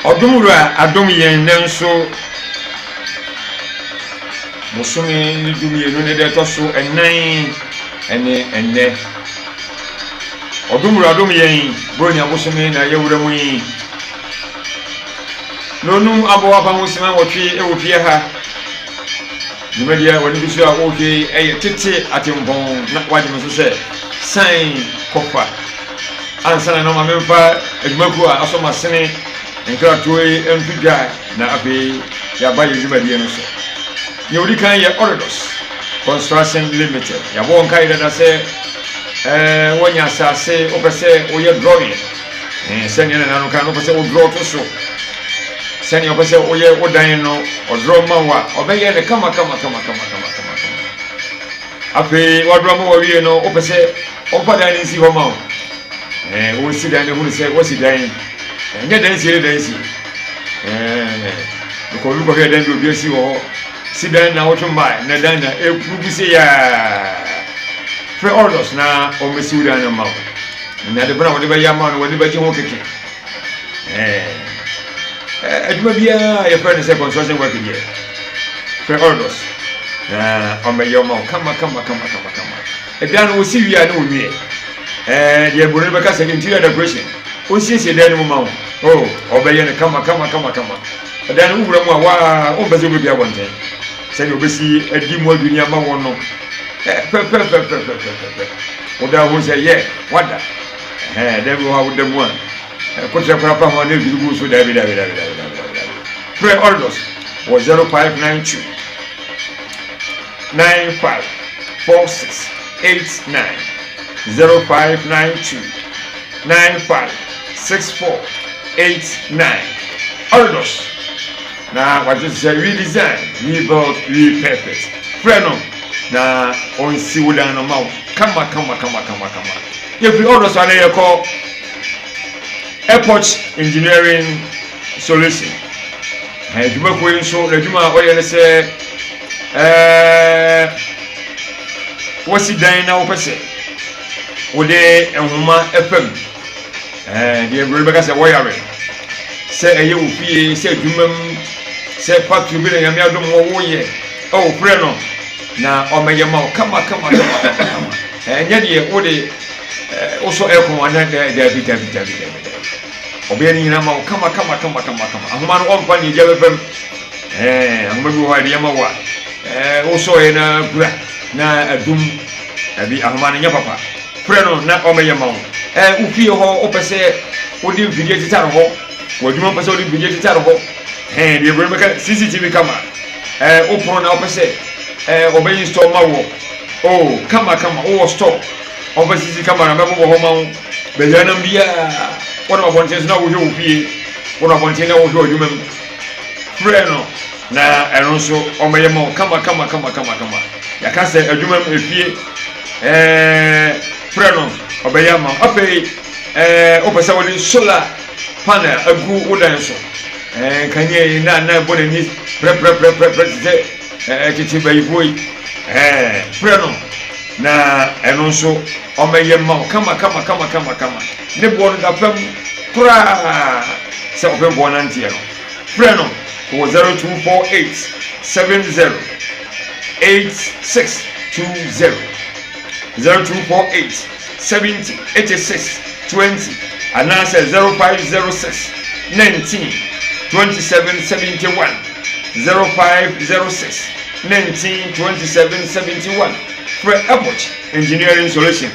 Ɔdom Wura adom yɛn nnɛ nso bosome ne 12 ne da ɛtɔ so ɛnan ɛne ɛnnɛ. Ɔdom Wura adom yɛn Buronya bosome na yɛwura mu yi. Nonum abɔ apaho sima 8 ɛwɔ fie ha. Dwumadi a wɔde gu so a wɔrehwɛ yi yɛ tete atempɔn na wagye me so sɛ san kɔfa. Ansa na na ma memfa adwumakuo a asɔ m'asene nkratoɔ yi nto dwa na afei yɛaba yɛn dwumadie no so. Nea ɔdi kan yɛ Oridos Construction Limited. Yɛabɔ wɔn kae dada sɛ ɛɛ wɔnya asase wopɛ sɛ woyɛ drawing ɛɛ sɛnea nana no kan no wopɛ sɛ wodraw to so sɛnea wopɛ sɛ woyɛ wo dan no ɔdraw ma wo a ɔbɛyɛ no kama kama kama kama kama kama kama. Afei wadraw ma wawie no wopɛ sɛ ɔmfa dan no nsi hɔ ma wo ɛɛ wɔsi dan no hunu sɛ wɔsi dan ɛnyɛ dan sie ne dan sie ɛɛ mekɔ bi kɔhwɛ dan bi obi asi wɔ hɔ si dan na wotwe mmaa na dan na ekuru bi se yaa frɛ Ordos na ɔmmɛsi wo dan no ma wo na ade bena wɔde bɛyɛ ama no wɔde bɛgye ho keke ɛɛ adwuma biara yɛfrɛ no sɛ construction work deɛ frɛ Ordos na ɔmmɛyɛ ɔma wo kama kama kama kama kama. Ɛdan no wɔsi wie a ne wɔnwie ɛɛ deɛ buroni bɛka sɛ interior decoration ɔnsiesie dan no mu ma wo oh ɔbɛyɛ no kama kama kama kama. Ɛdan no wowura mu a waa wompɛ sɛ wobɛpie abɔnten sɛdeɛ ɔbɛsi adi mu adwini ama wɔn no pɛpɛpɛpɛpɛpɛpɛ woda ho sɛ yɛ wada ɛhɛn dan bi wɔ hɔ a woda mu a kokyerɛ koraa pa ho a na ɛdwiri gu so. Daabi daabi daabi daabi daabi daabi. Frɛ Ordos wɔ 0592 95 46 89, 0592 95 64 89. Ordos na wagye sɛ redesign, rebuild, repurpose. Frɛ no na ɔnsi wo dan no ma wo kama kama kama kama kama. Yɛfiri Ordos a na yɛkɔ Airport Engineering Solution. Adwumakuo yi nso n'adwuma a ɔyɛ ne sɛ wɔsi dan na wɔpɛ sɛ wɔde nhoma fam ɛɛ deɛ buroni bɛka sɛ wɔyare sɛ ɛyɛ wɔ fie sɛ adwuma mu sɛ factory bi na Nyame adom wɔ woyɛ ɛwɔ frɛ no na ɔmɛyɛ ma wo kama kama kama kama kama. Ɛnyɛ deɛ wode wosɔ aircon ana? Daabi daabi daabi daabi daabi. Ɔbɛyɛ ne nyinaa ma wo kama kama kama kama kama. Ahoma no ɔmfa ne agya bɛfam. Ahoma bi wɔ hɔ a yɛde yɛ ma wo a wosɔɔyɛ na kura na adum dabi ahoma no nyɛ papa. Frɛ no na ɔmɛyɛ ma wo. Wo fie hɔ wopɛ sɛ wode mfidie tetare hɔ, w'adwuma wopɛ sɛ wode mfidie tetare hɔ, deɛ buroni bɛka CCTV camera, wo pono na wopɛ sɛ ɔbɛyi install ma wɔ oh kama kama wowɔ store ɔmfa CCTV camera mɛbobɔ hɔ ma wo. Baabi anam biara wɔnam abɔnten so na wohwɛ wo fie, wɔnam abɔnten na wohwɛ w'adwuma mu. Frɛ no na ɛno nso ɔmɛyɛ ma wo kama kama kama kama kama. Yɛaka sɛ adwuma mu efie frɛ no ɔbɛyɛ ama wo. Afei wopɛ sɛ wode solar panel agu wo dan so kanea yi na na ɛbɔ n'ani prɛprɛprɛprɛ te sɛ tete bayifoɔ yi, frɛ no na ɛno nso ɔmɛyɛ ma wo kama kama kama kama kama. Ne boɔ no da fam koraa sɛ ɔpempoɔ nanteɛ no. Frɛ no wɔ 0248 70 8620, 0248 70 86 20 anaasɛ 0506 19 27 71, 0506 19 27 71. Frɛ Airport Engineering Solution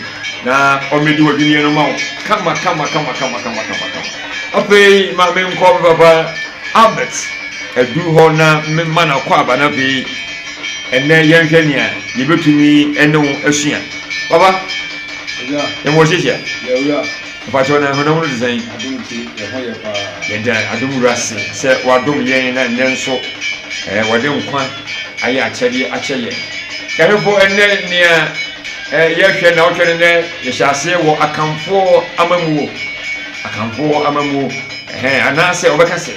na ɔmmɛdi w'adwinneɛ no ma wo kama kama kama kama kama kama kama. Afei ma menkɔ me papa Albert adu hɔ na mema no akɔ aba no. Afei ɛnnɛ yɛnhwɛ nea yɛbɛtumi ne wo asua. Papa, yɛmɔ hyehyɛ mpakyɛw na honam no te sɛn? Yɛda adom Wura ase sɛ wadom yɛn na nnɛ nso wɔde nkwa ayɛ akyɛdeɛ akyɛ yɛn. Yɛhwɛfo, ɛnnɛ nea yɛhwɛ na wohwɛ no nɛ yɛhyɛ aseɛ wɔ Akamfoɔ amammuo, Akamfoɔ amammuo anaasɛ wɔbɛka sɛ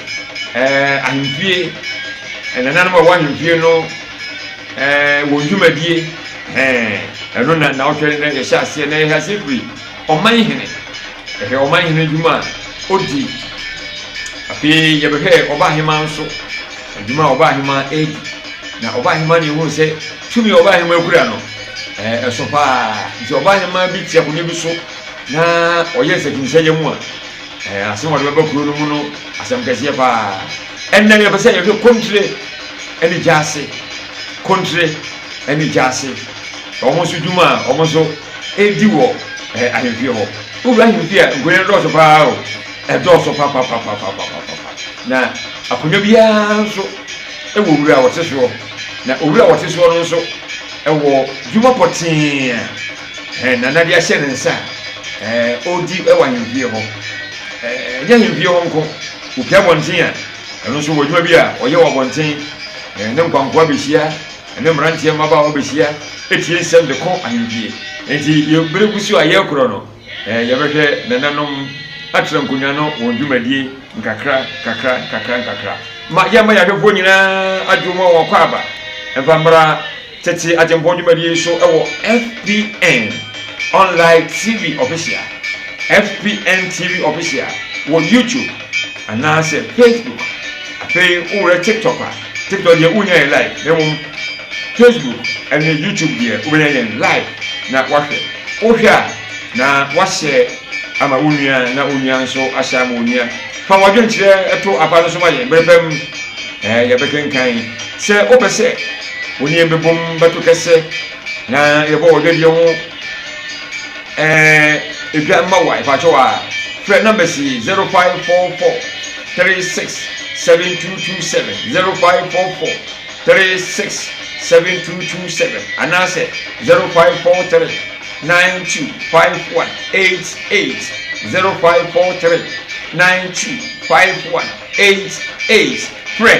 ahemfie, nananom a wɔwɔ ahemfie no wɔn dwumadie. Ɛno na na wohwɛ no nɛ yɛhyɛ aseɛ na yɛhyɛ aseɛ firi ɔman hene. Ɛhwɛ ɔman hene dwuma a ɔdi. Afei yɛbɛhwɛɛ ɔbaahemaa nso, adwuma a ɔbaahemaa redi. Na ɔbaahemaa no yɛhuu sɛ tumi a ɔbaahemaa kura no, ɛso paa. Nti ɔbaahemaa bi te akonnwa bi so na ɔyɛ nsakyimsayɛ mu a, asɛm a ɔde bɛba kuro no mu no, asɛm kɛseɛ paa. Ɛnnɛ yɛpɛ sɛ yɛhwɛ kontire ne gyaase. Kontire ne gyaase. Wɔn nso dwuma a wɔn nso redi wɔ ahemfie hɔ. Wowura ahemfie a, nkonnwa no dɔɔso paa o. Ɛdɔɔso papapapapapapa. Na akonnwa biara nso wɔ wura a ɔte soɔ. Na owura a ɔte soɔ no nso wɔ dwuma pɔtee a Nana de ahyɛ ne nsa a ɔredi wɔ ahemfie hɔ. Ɛnyɛ ahemfie hɔ nko, opue abɔnten a, ɛno nso wɔ adwuma bi a ɔyɛ wɔ abɔnten. Ne nkwankoa bɛhyia, ne mmeranteɛ mmabaawa bɛhyia, tie nsɛm de kɔ ahemfie. Enti yɛ berɛ gu so a yɛrekorɔ no, Yɛbɛhwɛ nananom atra nkonnwa no wɔn dwumadie nkakra nkakra nkakra nkakra. Ma yɛmma yɛn ahwɛfoɔ nyinaa adwo ma wɔn akwaaba mfa mmra Tete Atempɔn dwumadie yi so wɔ FPN Online TV Official, FPN TV Official wɔ YouTube anaasɛ Facebook. Afei wowura TikTok a, TikTok deɛ wonnya yɛn live na mmom Facebook ne YouTube deɛ wobɛnya yɛn live na woahwɛ. Wohwɛ a na woahyɛ ama wo nua na wo nua nso ahyɛ ama onua. Fa w'adwenkyerɛ to apa no so ma yɛn bere pa mu, yɛbɛkenkan. Sɛ wopɛ sɛ wo ne yɛn bɛbom bɛto kɛsɛ na yɛbɔ w'adwadie ho dwa ma wo a, ɛfa a, frɛ numbers yi 0544 36 7227 0544 36 7227 anaasɛ 0543 925188 0543 925188 Frɛ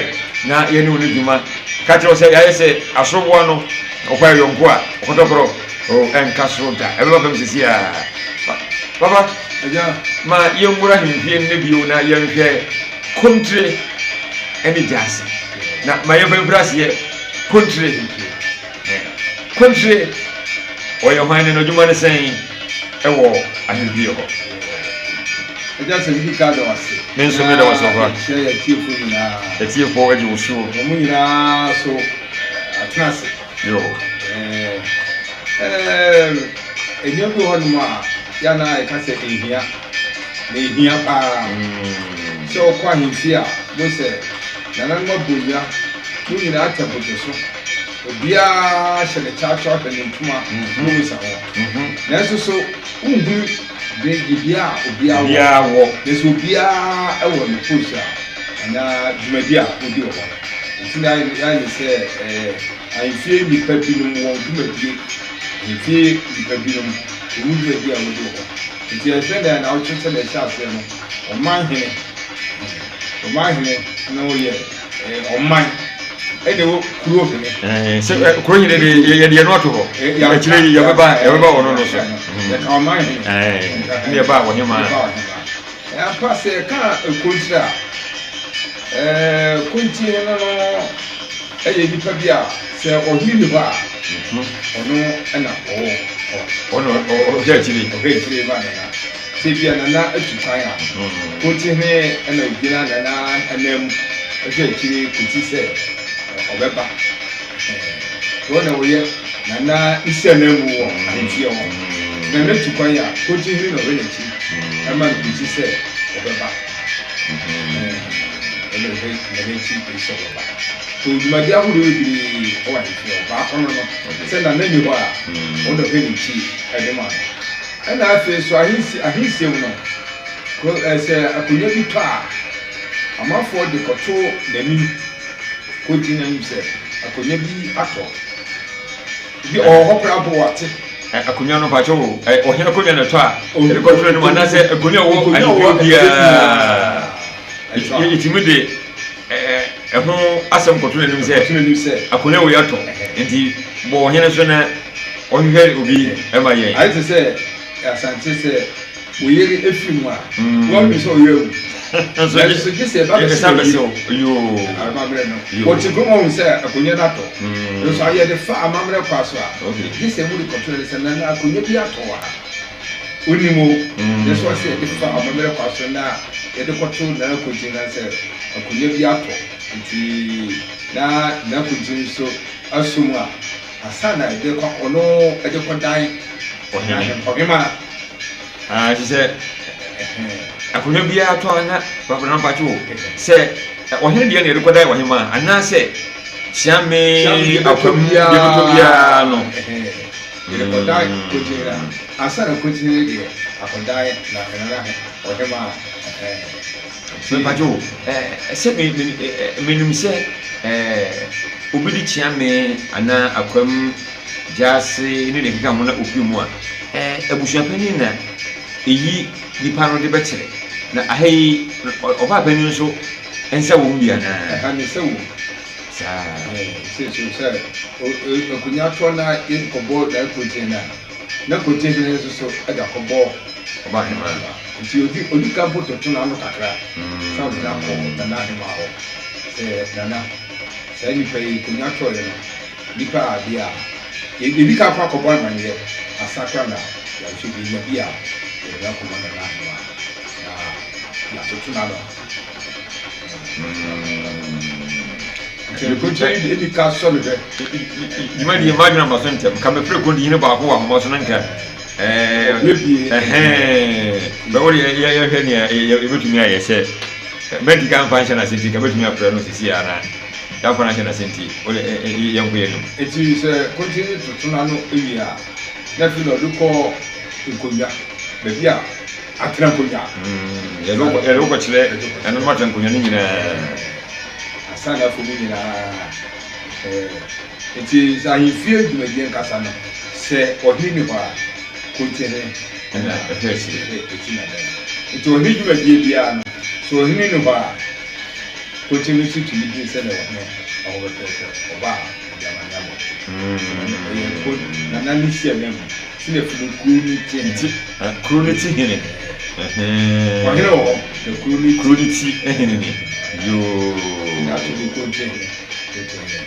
na yɛne wo nni dwuma. Ka kyerɛ wo sɛ yɛayɛ sɛ asoroboa no, ɔfa yɛ yɔnko a, ɔkɔtɔkorɔ, oh, ɛnka soro da, ɛbɛba fam seesei ara. Papa, ma yɛnwura ahemfie nnɛ bio na yɛnhwɛ kontire ne gyaase. Na ma yɛmfa mfiri aseɛ kontire. Kontire, ɔyɛ hwan ne n'adwuma ne sɛn wɔ ahemfie hɔ? Agya sɛ medi ka da wo ase. Me nso meda wo ase ɔfa. Na yɛkyerɛ yɛn atiefoɔ nyinaa. Atiefoɔ agye wo so. Wɔn nyinaa so atena ase. Yo. Ɛɛ nneɛma bi wɔ hɔnom a yɛ a na yɛka sɛ ehia. Na ehia paa. Sɛ wokɔ ahemfie a, bohu sɛ nananom abɔ nnua, mo nyinaa te abodwo so. Obiara hyɛ ne kyawkyaw hwɛ ne ntoma na osa hɔ. Nanso so wonhu de dibea a obiara wɔ? Nanso obiara wɔ ne post a anaa dwumadi a odi wɔ hɔ. Nti na yɛayɛ ne sɛ ahemfie nnipa binom wɔn dwumadie, ahemfie nnipa binom wɔn dwumadi a wodi wɔ hɔ. Nti ɛsɛ dɛ na wokyerɛ sɛdeɛ ɛhyɛ aseɛ no, ɔmanhene, ɔmanhene no yɛ ɔman ɛna ɛwɔ kuro hene. Sɛ kuro hene de yɛde yɛn ato hɔ. Akyire yi yɛbɛba yɛbɛba wɔn no so. Yɛka ɔman hene. Ɛna yɛba ɔhemaa. Ampa sɛ yɛka kontire a, kontire hene no yɛ nipa bi a sɛ ɔhene ni hɔ a, ɔno na ɔwɔ hɔ. Ɔno ɔhwɛ akyire. Ɔhwɛ akyire ma nana. Sɛ ebia nana atu kwan a, kontihene na ogyina nana ananmu hwɛ akyire kosi sɛ ɔbɛba. Ɛhɔ na ɔyɛ nana nsiananmu wɔ ahemfie hɔ. Nana tu kwan a, kontihene na ɔhwɛ n'akyi ma no kosi sɛ ɔbɛba. Ɛna ɔhwɛ nana akyi kosi sɛ ɔbɛba. So dwumadi ahodoɔ bebree wɔ ahemfie hɔ. Baako no no, sɛ nana nni hɔ a, ɔno na ɔhwɛ n'akyi de ma no. Ɛna afei nso ahensi ahensie mu no, kuro ɛ sɛ akonnwa bi tɔ a, amanfoɔ de kɔto n'anim, kɔdi n'anim sɛ akonnwa bi atɔ. Bi ɔwɔ hɔ koraa mpo wate. Ɛ akonnwa no mpakyɛ o, ɛ ɔhene akonnwa na ɛtɔ a, yɛde kɔto n'anim anaasɛ akonnwa a ɛwɔ ahemfie biara, yɛtumi de ɛ ɛho asɛm kɔto n'anim sɛ akonnwa wei atɔ, nti bɔ ɔhene so na. Ɔhwehwɛ obi ma yɛn. Ayɛ te sɛ Asante sɛ wo yere efiri mu a, wɔnhwɛ sɛ ɔyɛ awu. Nanso gye sɛ ɛba bɛsɛ wo yie. Amammerɛ no. Wɔte kurom wɔhu sɛ akonnwa no atɔ. Nso ayɛ de fa amammerɛ kwa so a, gye sɛ mode kɔto no sɛ nana akonnwa bi atɔ wɔ ha. Wonim o, yɛ sɛ ɔsɛ yɛde fa amammerɛ kwa so na yɛde kɔto Nana Konkyin na sɛ akonnwa bi atɔ nti na Nana Konkyin nso asɔ mu a, ansa na yɛde kɔ ɔno de kɔdan Ɔhene. Ɔhemaa. Ah, kyerɛ sɛ akonnwa biara tɔ a na Nana mpakye o, sɛ ɔhene deɛ na yɛde kɔdan ɔhemaa anaasɛ Kyeame Akwam deɛ bɛtɔ biara no. Yɛde kɔdan Kokyere a, ansa na Kokyere deɛ akɔdan na Nana Ɔhemaa. Mepatwo o, sɛ menim sɛ obi de Kyeame anaa Akwam Gyaase ne deɛ ɛkeka ho na ofiri mu a, abusuapanin na eyi nipa no de bɛkyerɛ. Na aha yi, ɔbaapanin nso nsa wɔ mu bi anaa? Ɛha ne nsa wɔ mu. Saa. Sɛ so sɛ akonnwa tɔ na yɛkɔbɔ n'akontene no a, n'akontene no nso so de akɔbɔ ɔba ahemmaa. Nti odi odi kan mpo toto n'ano kakra sɛ ɔde no akɔ nana ahemmaa hɔ sɛ nana saa nipa yi akonnwa tɔeɛ no nipa a bi a yɛdi kan kɔ akɔbɔ amanneɛ ansa koraa na yɛahwɛ bi nya bi a yɛde no akɔma nana ahemmaa na yɛatoto n'ano. Dwumadie mma adwene mma so ntɛm. Ka mefrɛ kɔndihene baako wɔ ahoma so na nka bɛwo deɛ yɛhwɛ nea yɛbɛtumi ayɛ sɛ mɛdi ka mfa nhyɛ n'ase nti ka bɛtumi afrɛ no sisi a na yɛamfa no ahyɛ n'ase nti wode yɛnkɔ yɛ anim. Nti sɛ kɔntini toto n'ano wie a na afei na ɔde kɔ nkonnwa baabi a Atena nkonnwa. Yɛde wo yɛde wo kɔkyerɛ ɛno no atena nkonnwa no nyinaa. Ansa na afɔ mu nyinaa. Nti sɛ ahemfie dwumadie nkasa no, sɛ ɔhene ni hɔ a, kontihene ɛna ɛhwɛ akyire. Ɛti na dɛn. Nti ɔhene dwumadie biara no, sɛ ɔhene ni hɔ a, kontihene nso tumi di sɛdeɛ ɔhene ɛwɔ pɛpɛɛpɛ. Ɔba a, ɔde amaneɛ abɔ. Ɛyɛ ko nana ne si ananmu. Sɛdeɛ funu kuro no ti hene. Ti, kuro no ti hene. Ɔhene wɔ hɔ, na kuro no ti. Kuro no ti hene ni. Yoo. Na ato ne kuro ti hene. Kuro ti hene.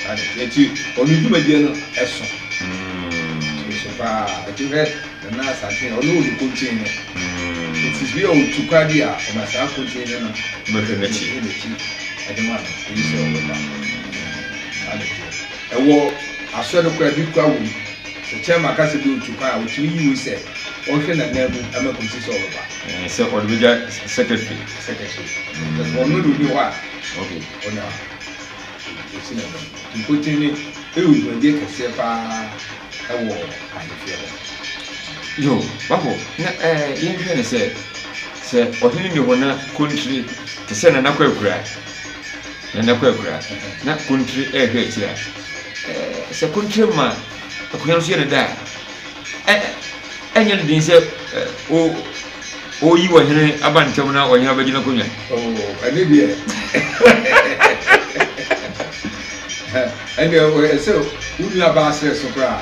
Saa de ti. Eti ɔno dwumadie no ɛso. Ɛso paa. Eti hwɛ Nana Asante ɔno wɔ ne kuro ti hene. Eti bi a ɔtu kwa bi a ɔma saa kuro ti hene no. Bɛhwɛ n'akyi. Bɛhwɛ n'akyi ɛde ma no. Eyi sɛ ɔbɛba. Saa de ti. Ɛwɔ Asɔre no koraa bi koraa wɔ mu. Sɛ chairman ka sɛ bi otu kwan a, otumi yi wei sɛ ɔnhwɛ n'ananmu ma kosi sɛ ɔbɛba. Ɛɛ sɛ ɔde bɛgya secretary. Secretary. Because ɔno na ɔni hɔ a. Okay. Ɔna ɔsi n'anan. Nti nkotin ne ɛyɛ dwumadie kɛseɛ paa ɛwɔ ahemfie hɔ. Yo, bafo, na ɛɛ yɛnhwɛ ne sɛ, sɛ ɔhene ni hɔ na kontire te sɛ Nana Kwaakura. Nana Kwaakura, na kontire rehwɛ akyiri a, sɛ kontire ma akonnwa no so yɛ no dɛ a, ɛnyɛ no den sɛ ɔyi ɔhene aba ntɛm na ɔhene abɛgye n'akonnwa. Ɛne deɛ ɛne ɛsɛ wo nua baa serɛ so koraa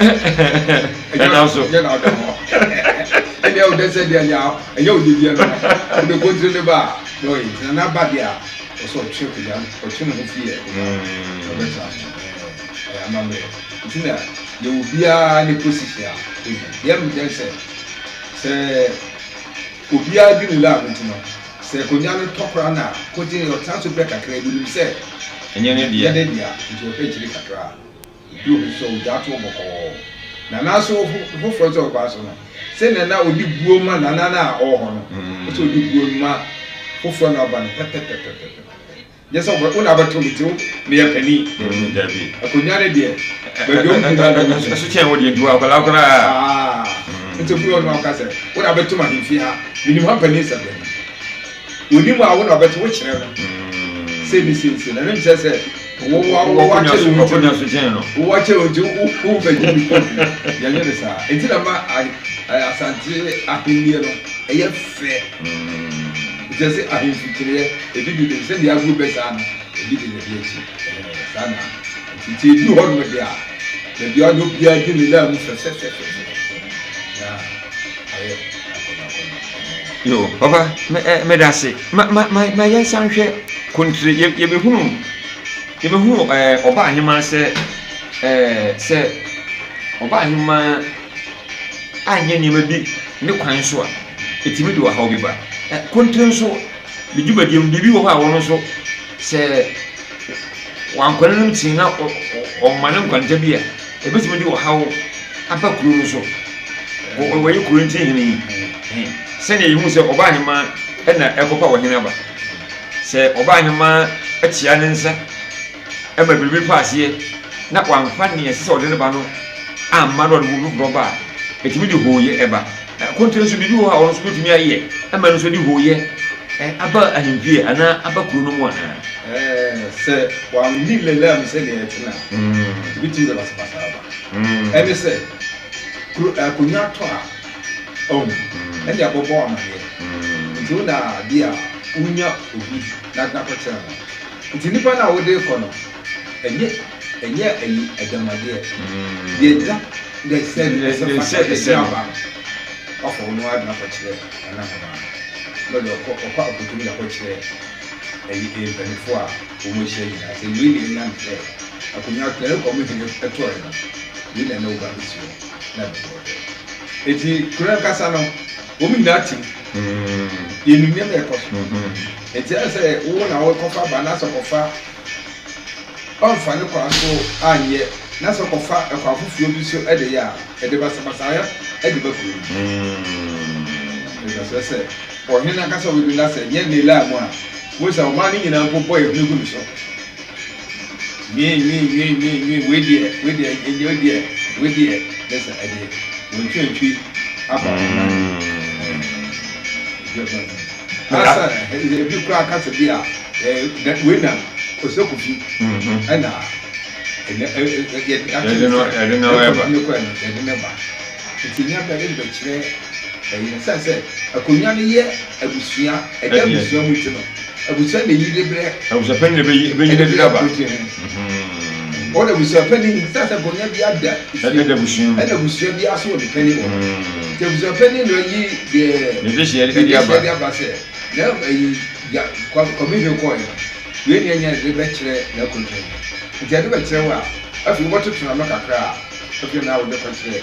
ɛna so ɛnyɛ na ɔda hɔ ɛne ɔdɛ sɛ deɛ ɛnyɛ wo dedeɛ no wode kontire ne ba a Na ɔyɛ nti na n'aba deɛ a ɔsɛ ɔtwe akonnwa no ɔtwe ne ho fi yɛ akonnwa no ɔbɛtena so ɛyɛ amammerɛ nti na yɛwɔ biara ne position a ɔdi deɛ mekyerɛ sɛ sɛ obiara di ne laa no nti no sɛ akonnwa no tɔ koraa no a kogye ɔtena so berɛ kakra bi nim sɛ ɛnyɛ ne dea ɛnyɛ ne dea nti ɔhwɛ akyiri kakra a Ebi wɔ hɔ nso a ogyaa to hɔ bɔkɔɔ. Nana nso foforɔ nso a ɔba so no, sɛnea na ɔde buo ma nana no a ɔwɔ hɔ no, ɔsɛ ɔde buo no ma foforɔ na ɔba no pɛpɛpɛpɛpɛpɛ. Nyɛ sɛ wo na abɛto me ti wo meyɛ panin. Dabi. Akonnwa no deɛ, baabi a ɔmu na na Ɛso kyɛn wo deɛ nti wɔ akwadaa koraa. Nti obi wɔ no aka sɛ wo na abɛto me ahemfie ha, menim ha panin sɛ bɛn. Onim a wo na ɔbɛto wo kyerɛ no. Sɛ ne siesie na ɛno nkyerɛ sɛ Wakonya so kyɛn no. Wakyɛ wo nti wo bɛgye ne post no. Yɛnyɛ no saa. Nti na ma Asante ahennie no ɛyɛ fɛ. Nti ɛsɛ ahemfo kyerɛ ebi de sɛ deɛ aguro bɛ saa no ebi de n'adi akyi. Saa na nti nti edu hɔ nom deɛ a baabi a na obiara di ne laa mu fɛfɛfɛfɛ na ayɛ akɔnɔ akɔnɔ. Yo, papa, meda ase. Ma ma ma ma yɛnsan nhwɛ kontire. Yɛ yɛbɛhunu yɛbɛhunu ɛɛ ɔbaa ahemaa sɛ ɛɛ sɛ ɔbaa ahemaa. anyɛ nneɛma bi ne kwan so a, ɛtumi de ɔhaw bi ba. Konte nso, ne dwumadie mu, biribi wɔ hɔ a wɔn nso sɛ wankɔ n'anim tee na ɔma ne nkwanta bi a, ɛbɛtumi de ɔhaw aba kuro no so. Wɔyɛ kuro no ti hene yi. Sɛnea yɛhu sɛ ɔbaa hemaa na ɛkɔfa ɔhene aba. Sɛ ɔbaa hemaa kyea ne nsa ma biribi fa aseɛ na wamfa nea ɛsɛ sɛ ɔde no ba no amma na ɔde obi foforɔ ba a, ɛtumi de hooyɛ ba. Konte nso, biribi wɔ hɔ a ɔno nso bɛtumi ayɛ ma no nso de hooyɛ aba ahemfie anaa aba kuro no mu anaa? Sɛ wanni lelaa mu sɛdeɛ ɛte no a, ɛbɛtumi de basabasa aba. Ɛne sɛ, kuro akonnwa tɔ a, ɔhu, ɛne abɔbɔ amaneɛ. Nti wo na adeɛ a wonya obi na akɔkyerɛ no. Nti nipa no a wode rekɔ no, ɛnyɛ ɛnyɛ ayi agyamadeɛ. Deɛ ɛda deɛ sɛ ɛsɛ fata deɛ ɛde aba no, wafa wo no ara de no akɔkyerɛ Nana Hemaa no. Na ɔde ɔkɔ ɔkɔ akoto mu de akɔkyerɛ ayi mpanimfoɔ a wɔn ahyia nyinaa sɛ wei na ɛnam sɛ akonnwa to ɛne kɔm hene tɔɔe no, wei na ɛne wo ba bɛsi hɔ na ɛbɛbɔ ɔdɔ. Nti kuro ankasa no, wɔn nyinaa te mu. Yɛnim nneɛma a ɛkɔ so. Nti ɛyɛ sɛ wo na wokɔfa ba na sɛ kɔfa ɔmfa ne kwan so anyɛ na sɛ kɔfa ɛkwan foforɔ bi so de yɛ a, ɛde basabasayɛ de ba kuro no mu. Ɛsɛ sɛ ɔhene no ankasa wɔ bi na sɛ nyɛ ne laa mu a, wohu sɛ ɔman no nyinaa mpo bɔ yɛn hwene gu ne so. Nwen nwen nwen nwen nwen wei deɛ wei deɛ ɛnyɛ wei deɛ wei deɛ ne sɛ ɛde wɔntwentwi aba ɔman asa ebi koraa kasa bi a ɛɛ wei na ɔsɛ kofi ɛna ɛnɛ yɛde akyerɛ sɛ ɛde no ɛba yɛde no ba nti nya bɛ yɛde bɛkyerɛ ɛyɛ sɛ sɛ akonnwa no yɛ abusua ɛda abusua mu ti no. Abusua na eyi de brɛ. Abusua panyin na ebeyi ebeyi de de aba. Wɔn abusua panyin sɛ sɛ nkonnwa bi ada fie. Ɛda abusua mu. Ɛna abusua bi aso wɔ ne panyin wɔ. Nti abusua panyin na ɔyi deɛ. Ne de hyɛ de aba. De aba sɛ na ɛyi ya kɔmihwɛ kɔɔ yɛ no wei na ɛnyɛ de bɛkyerɛ n'akonnwa yi. Nti ɛde bɛkyerɛ wɔ a afei wɔbɛtoto ano kakra a afei na wɔde kɔkyerɛ.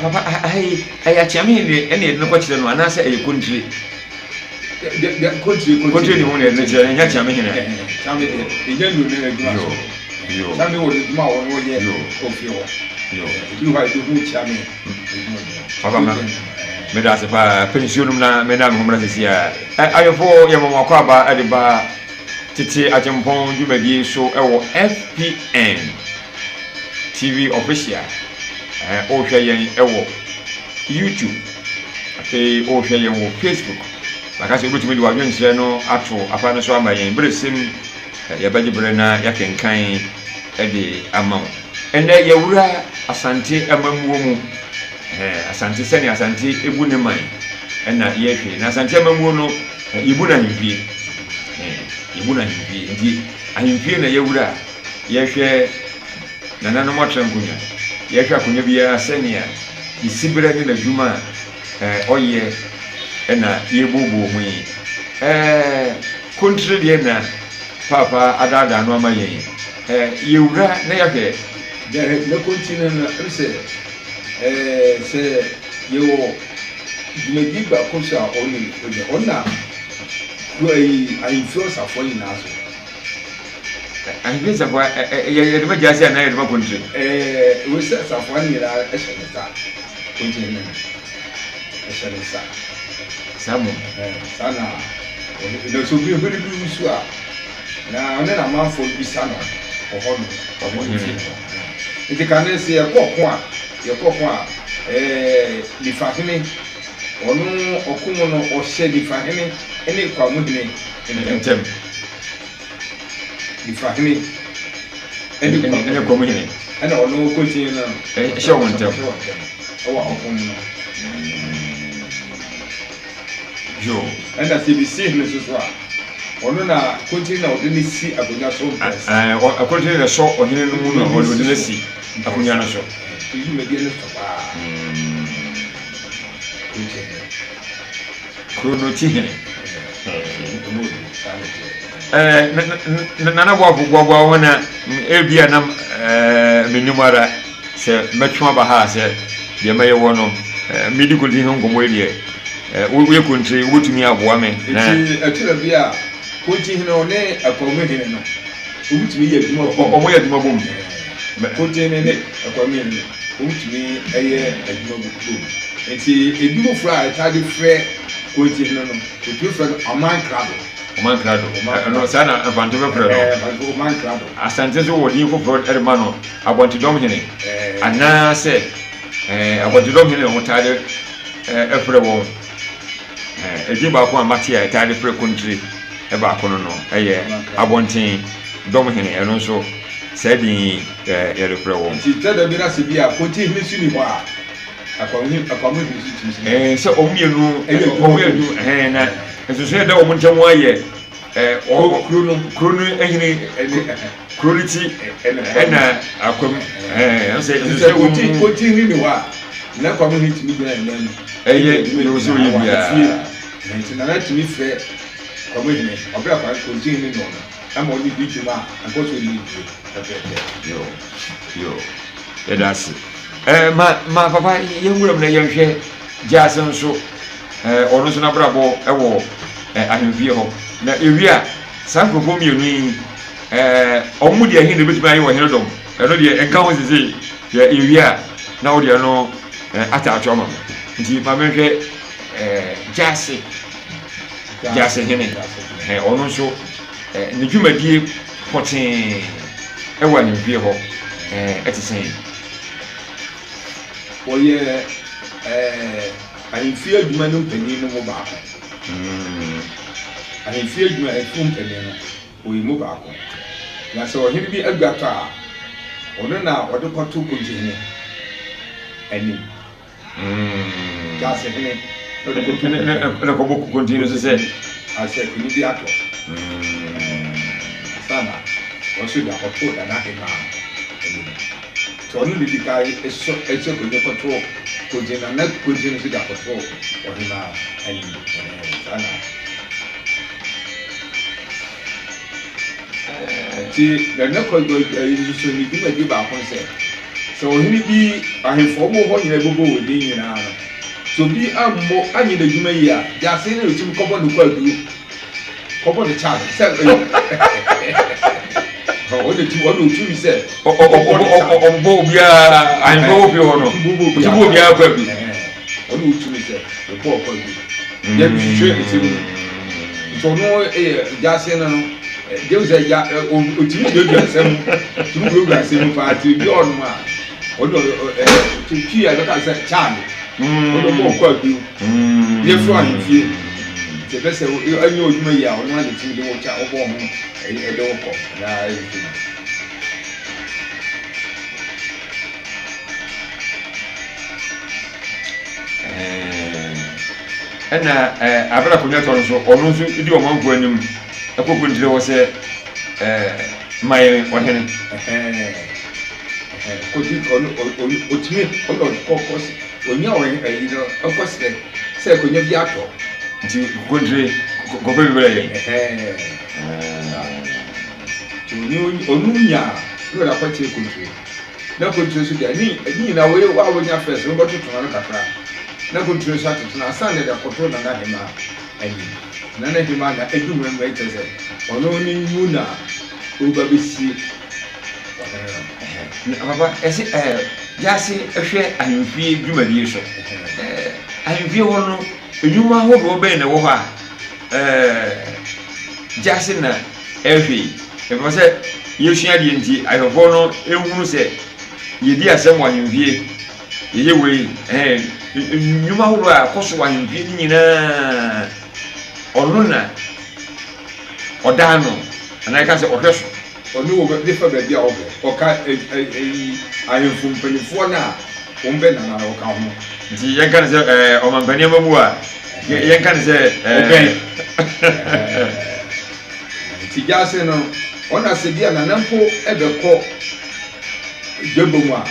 Papa aha yi ɛyɛ akyeame ɛna yɛde no kɔkyerɛ no anaasɛ ɛyɛ kontire. Kontire ne ho na ɛde kyerɛ ɛnyɛ Kyame hene. Kyame deɛ ɛnyɛ nnu ne adwuma so. Kyame wɔ n'adwuma a wɔn wɔyɛ ofie hɔ. Ebi hɔ a ebi hu Kyame adwuma bi. Papa ma meda ase paa pɛ nsuo nom na meda me ho mmra sisi a. Ayɛfo yɛ mama wakɔ aba ɛde ba tete akyempɔn dwumadie so ɛwɔ FPN TV official. Ɔrehwɛ yɛn ɛwɔ YouTube. Afei wohwɛ yɛn wɔ Facebook. Maka sɛ wobɛtumi de w'adwenkyerɛ no ato afa no so ama yɛn. Bere sim yɛbɛgye bere na yɛakenkan de ama wo. Ɛnnɛ yɛwura Asante amammuo mu. Asante sɛnea Asante bu ne man ɛna yɛhwɛ. Na Asante amammuo no yɛbu no ahemfie. Yɛbu no ahemfie. Nti ahemfie na yɛwura yɛhwɛ Nananom atra nkonnwa. Yɛhwɛ akonnwa biara sɛnea ne siberɛ ne n'adwuma a ɔyɛ na yɛrebooboo ho yi. Kontire deɛ na Paapa adaadaa no ama yɛn yi. Yɛwura na yɛahwɛ. Na kontire no no, ɛm sɛ sɛ yɛwɔ dwumadie baako so a ɔne ɔno na ahemfie ɔsafoɔ nyinaa so. Ahemfie nsafoa, yɛde ma gyaase anaa yɛde ma kontire? Ɛɛ, wei sɛ nsafoa no nyinaa hyɛ ne nsa. Kontire no hyɛ ne nsa. Saa mu. Saa na na sɛ obi hwene bi wusu a, na ɔne n'amanfoɔ bisa no wɔ hɔ no, ɔhɔ ne fie hɔ. Nti kane sɛ yɛkɔ ɔko a, yɛkɔ ɔko a, ɛɛ Nifahene, ɔno ɔko mu no, ɔhyɛ Nifahene ne Kwamuhene ntam. Nifahene ne Kwamuhene. Ɛna ɔno kɔntin no hyɛ wɔn ntam. Hyɛ wɔn ntam ɛwɔ ɔko mu no. Yo. Ɛna sɛ ebi si hene so so a, ɔno na kɔntin na ɔde ne si akonnwa so mpɛnsa. Kɔntin na ɛsɔ ɔhene no mu na ɔde no si akonnwa no so. Dwumadie no sɔ paa. Kɔntin no. Kuro no ti hene. Nana Boafo boaboa wo ho na ebia na mennim ara sɛ mɛtwe aba ha sɛ deɛ mɛyɛ wɔ no. Medi kontire ho nkɔmmɔ yi deɛ, woyɛ kontire, wobɛtumi aboa me. Nti ɛtwerɛ bi a kontihene ɔne akwamuhene no, wɔtumi yɛ adwuma bom. Wɔn yɛ adwuma bom. Kontihene ne akwamuhene no, wɔtumi yɛ adwuma bom. Nti ebi foforɔ a ɛtaa de frɛ kontihene no, wɔtumi frɛ no ɔman krado. Ɔman krado. Ɛno saa na Mfante bɛfrɛ no. Mfante ɔman krado. Asante nso wɔ din foforɔ de ma no, Abɔntedɔm hene. Anaasɛ Abɔntedɔm hene na wɔtaa de frɛ wɔn. Edin baako a mate a ɛtaa de frɛ Kontire baako no no yɛ Abɔnten dɔm hene. Ɛno nso saa din yi yɛde frɛ wɔn. Nti tɛ da bi na sɛ bi a Kontire hene nso ni hɔ a, Akwamu hene nso tumi si. Sɛ wɔn mmienu wɔn yɛ adwuma ɛhɛn na nsonsonoeɛ a ɛda wɔn ntam ayɛ Kuro no kuro no hene kuro no ti ɛna akwam ɛhɛn sɛ nsonsonoeɛ wɔ mu. Kontire hene ni hɔ a, na Akwamu hene tumi gyina ne nan mu. Ɛyɛ deɛ ɔsɛ ɔyɛ biara. Nti Nana tumi frɛ Kwamu hene, ɔbrɛ a Kontire hene ni hɔ no, ɛma ɔne di dwuma a anka ɔsɛ ɔne die pɛpɛɛpɛ. Yo, yo, yɛda ase. Ɛɛ ma ma papa yɛn nwura mu na yɛnhwɛ gyaase nso ɛɛ ɔno nso n'abrabɔ ɛwɔ ɛɛ ahemfie hɔ. Na ewie a saa nkurɔfoɔ mmienu yi ɛɛ wɔn mu deɛ ɛhe na ebetumi ayɛ ɔhene dɔm? Ɛno deɛ ɛnka ho sese yɛ ewie a na wo deɛ no ɛɛ ataato ama me. Nti ma menhwɛ ɛɛ gyaase gyaase hene ɛɛ ɔno nso ɛɛ ne dwumadie pɔtee ɛwɔ ahemfie hɔ ɛɛ ɛte sɛn? Wɔyɛ ahemfie adwuma no mpanin no mu baako. Ahemfie adwuma ahemfo mpanin no, wɔyɛ mu baako. Na sɛ ɔhene bi adwa tɔ a, ɔno na ɔde kɔto kontihene anim. Gyasehene na ɔde kɔto na kɔbɔ kontihene no so sɛ asɛ kuni bi atɔ. Ansa na wɔn nso de akɔto Nana Hemaa anim. Nti ɔno na edi kan sɔ ɛsɔ konyin kɔto kontihene na na kontihene nso de akɔto ɔhemaa anim. Saa na Nti na ne kɔ ɛyi nso so ne dwumadie baako ne sɛ, sɛ ɔhene bi ahemfo a wɔwɔ hɔ nyinaa bɛbɔ wɔn din nyinaa no, sɛ obi ammɔ anyɛ n'adwuma yie a, gyase na ɔtumi kɔbɔ no kwaadu, kɔbɔ no charge sɛ ɛyi ɔno ti ɔno otumi sɛ ɔbɔ obiara ahemfo wɔ fie hɔ no ɔtumi bɔ obiara kwaadu. Ɔno otumi sɛ ɔbɔ kwaadu yɛ hwehwɛ nsɛm mu nti ɔno yɛ gyase no no gye sɛ gya ɔtumi duadua nsɛm mu tumi duadua nsɛm mu paa nti bi ɔnom a ɔno ɛ twi a ɛbɛka sɛ kyaade ɔno ɔbɔ kwaadu yɛ firi ahemfie nti ɛbɛ sɛ ɛnyɛ odwuma yi a ɔno ara na tumi de wo kya ɔbɔ ho ɛde wo kɔ na ɛhwehwɛ mu. Ɛna abere akonnwa tɔ no so ɔno nso di ɔmanfoɔ anim ɛkɔ kuntire hɔ sɛ ma yɛn ɔhene. Kodi ɔno ɔno otumi ɔno ɔkɔ kɔ onya ɔhene ɛyi no ɔkɔ srɛ sɛ akonnwa bi atɔ. Nti kuntire kɔpɛ bi brɛ yɛn. Nti ɔno nya na ɔde akɔkyerɛ kuntire. Na kontire nso deɛ, ne ne nyinaa wei a wonya first no wobɛtoto ano kakra na kontire nso atoto no ansa na yɛde akɔto Nana Hemaa anim. Nana Hemaa na adi ho mma kyerɛ sɛ ɔno ne mu na ɔreba bɛsie ɔhene no. Na papa ɛse ɛɛ gyaase hwɛ ahemfie dwumadie so. Ɛɛ ahemfie hɔ no nnwuma ahodoɔ bɛn na ɛwɔ hɔ a ɛɛ gyaase na ɛrehwɛ yi? Ɛfiri sɛ yɛsua adeɛ nti, ahwɛfoɔ no nhunu sɛ yɛdi asɛm wɔ ahemfie, yɛyɛ wei, ɛhɛn, nnwuma ahodoɔ a ɛkɔ so wɔ ahemfie no nyinaa, ɔno na ɔda ano, anaa yɛka sɛ ɔhwɛ so. Ɔne wɔ de fa baabi a ɔbɛ, ɔka ɛyi ahemfo mpanimfoɔ no a wɔn bɛ nana no ɔka ho. Nti yɛnka no sɛ ɛɛ ɔmampanin amamu a, yɛnka no sɛ ɛɛ. Ɔbɛn. Ntsi gyaase no, ɔna sɛ bi a Nana mpo bɛkɔ dwabɔ mu a,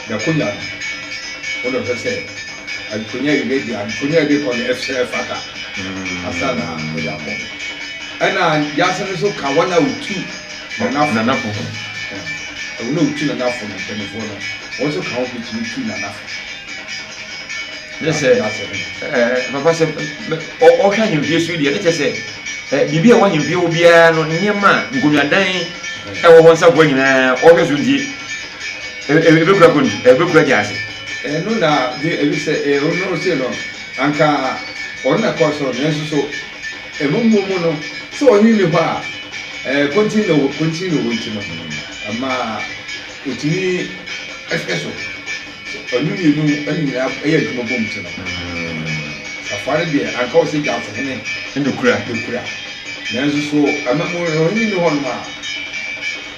n'akonya no, ɔna ɔhwɛ sɛ akonya yi ready a, akonya yi rekɔ no ɛsɛ ɛfata ansa na ɔde akɔ. Ɛna gyaase no nso ka wɔn a wotu Nana fo. Nana fo ho. Wɔn a wotu Nana fo no, mpanimfoɔ no, wɔn nso ka ho bi tumi tu Nana fo. Ne sɛ ɛɛ papa sɛ ɔhwɛ ahemfie so deɛ ne kyɛ sɛ ɛɛ biribi a ɛwɔ ahemfie hɔ biara no nneɛma a nkonnwadan ɛwɔ hɔ nsafoa nyinaa ɔhwɛ so nti ebekura konti ebekura gyaase. Ɛno na de ebi sɛ ɔno se no anka ɔno na kɔɔ so nanso so ɛmu mu no sɛ ɔhene ni hɔ a ɛɛ konti na konti na ɔwɔ nti no ɛma otumi ɛhwɛ so. Sɛ ɔno mmienu no nyinaa yɛ adwuma bom nti no, safoa no deɛ anka ɔsɛ Gyaasehene na okura. Na okura. Nanso so amammuo no ɔhene nni hɔnom a,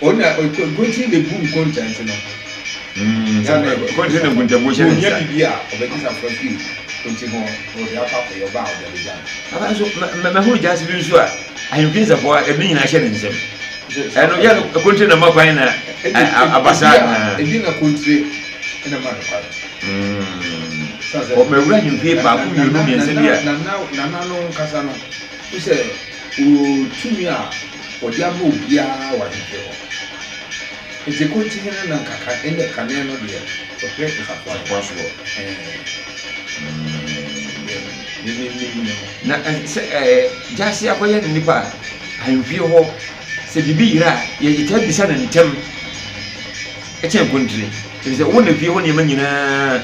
ɔno na nkontin na ebu nkonta nti no. Nkontin na nkontabuo hyɛ ne nsa. Ohia biribi a ɔbɛgye safoa firi kontin hɔ na ɔde akɔ akɔyɛ ɔba a ɔde abɛgya no. Papa nso mɛhunu gyaase bi nso a ahemfie nsafoa ɛno nyinaa hyɛ ne nsam. Ɛno yɛ no kontire na ma kwan na abasa. Ebi na kontire na ma no kwan. Ɔmɛwura ahemfie baako mmienu mmiɛnsa bi a. Nana no nkasa no sɛ otumi a ɔde ama obiara wɔ ahemfie hɔ. Nti kontire no na nkaka ɛnna kane no deɛ ɔhwɛ nsafoa soɔ. Na sɛ ɛɛ gyaase akɔyɛ ne nipa a. Ahemfie hɔ, sɛ biribi yera a, yɛtaa bisa no ntɛm kyɛn kontire. Efisɛ wo na fie hɔ nneɛma nyinaa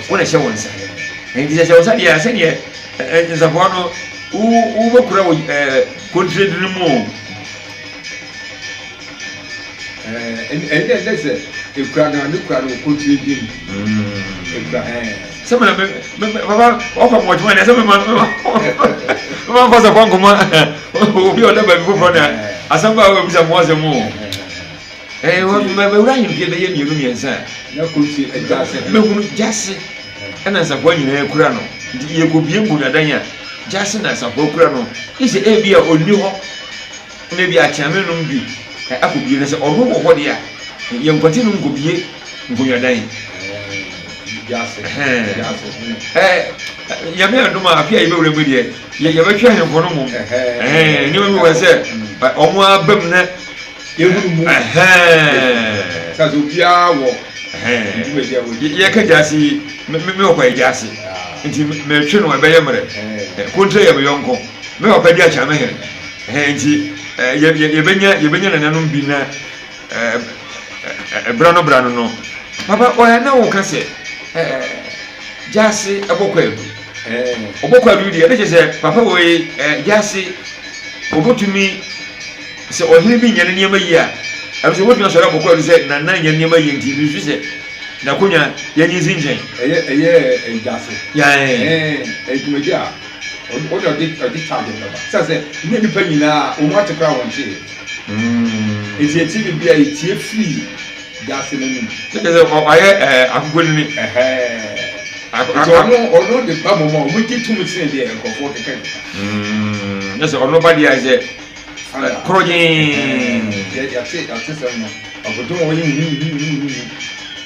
wo na ɛhyɛ wo nsa. Enti sɛ ɛhyɛ wo nsa deɛ a, sɛdeɛ nsafoa no wobɛkura wo kontire dunu mu o. Ɛnna ɛnɛ sɛ ekura no a ne kura no wɔ kontire din mu. Ekura ɛɛ. Sɛ mena me me papa ɔkɔ mo ɔtuma deɛ sɛ mema mema mema nfa sɛ kɔ nkɔmɔ obi a ɔda baabi foforɔ na asɛm ba a wɔbisa mo asɛm o. Ɛɛ mɛwura ahemfie bɛyɛ mmienu mmiɛnsa a. Na kontire gyase. Mɛhunu gyase ɛna nsafoa nyinaa kura no nti yɛkɔbie nkonnwadan a gyase na nsafoa kura no gye sɛ ebi a ɔnni hɔ. Na ebia akyeame nom bi akɔbie, na sɛ ɔno wɔ hɔ deɛ a, yɛnkwati no nkɔbie nkonnwadan. Nyame adom a afe a yɛbɛwura mu deɛ yɛbɛtwe ahemfo no mmom. Nneɛma bi wɔ sɛ ɔmo aba mu na yɛhunu mu. Sɛ obiara wɔ yɛka gyaase yi, me wɔfa yɛ gyaase nti metwe no ɛbɛyɛ mmerɛ. Kontra yɛ me yɔnko, me papa di akyeame hene. Ɛhɛn nti yɛ yɛ yɛbɛnya yɛbɛnya nananom bi na ɛɛ ɛbra no bra no no. Papa ɔyɛ na wɔka sɛ ɛɛ gyaase ɛbɔ kwaadu. Ɔbɔ kwaadu deɛ ɛde kyɛ sɛ papa wɔ yi ɛɛ gyaase ɔbɛtumi sɛ ɔhene bi nyɛ ne nneɛma yie a ɛno sɛ ɔbɛtumi asɔre abɔ kwaadu sɛ nana nyɛ nneɛma yie nti nsu sɛ n'akonnwa yɛnyi nsi nkyɛn. Ɛyɛ ɛyɛ gyaase. Yɛn. Ɛɛ dwumadi a. Ɔde ɔde ɔde charge no bɛba. Sɛ sɛ nyɛ nipa nyinaa wɔn ate koraa wɔn te. Eti eti bi a etie firi gyaase n'anim. Sɛ sɛ ɔyɛ ɛɛ akoko nini. Nti ɔno ɔno de ba mu ma wɔn gye tum sen deɛ nkurɔfoɔ keka keka. Nyɛ sɛ ɔno ba deɛ ayɛ sɛ korɔgyee. Yɛate yɛate sɛm no ɔkoto wɔn yɛ huhuhuhuhu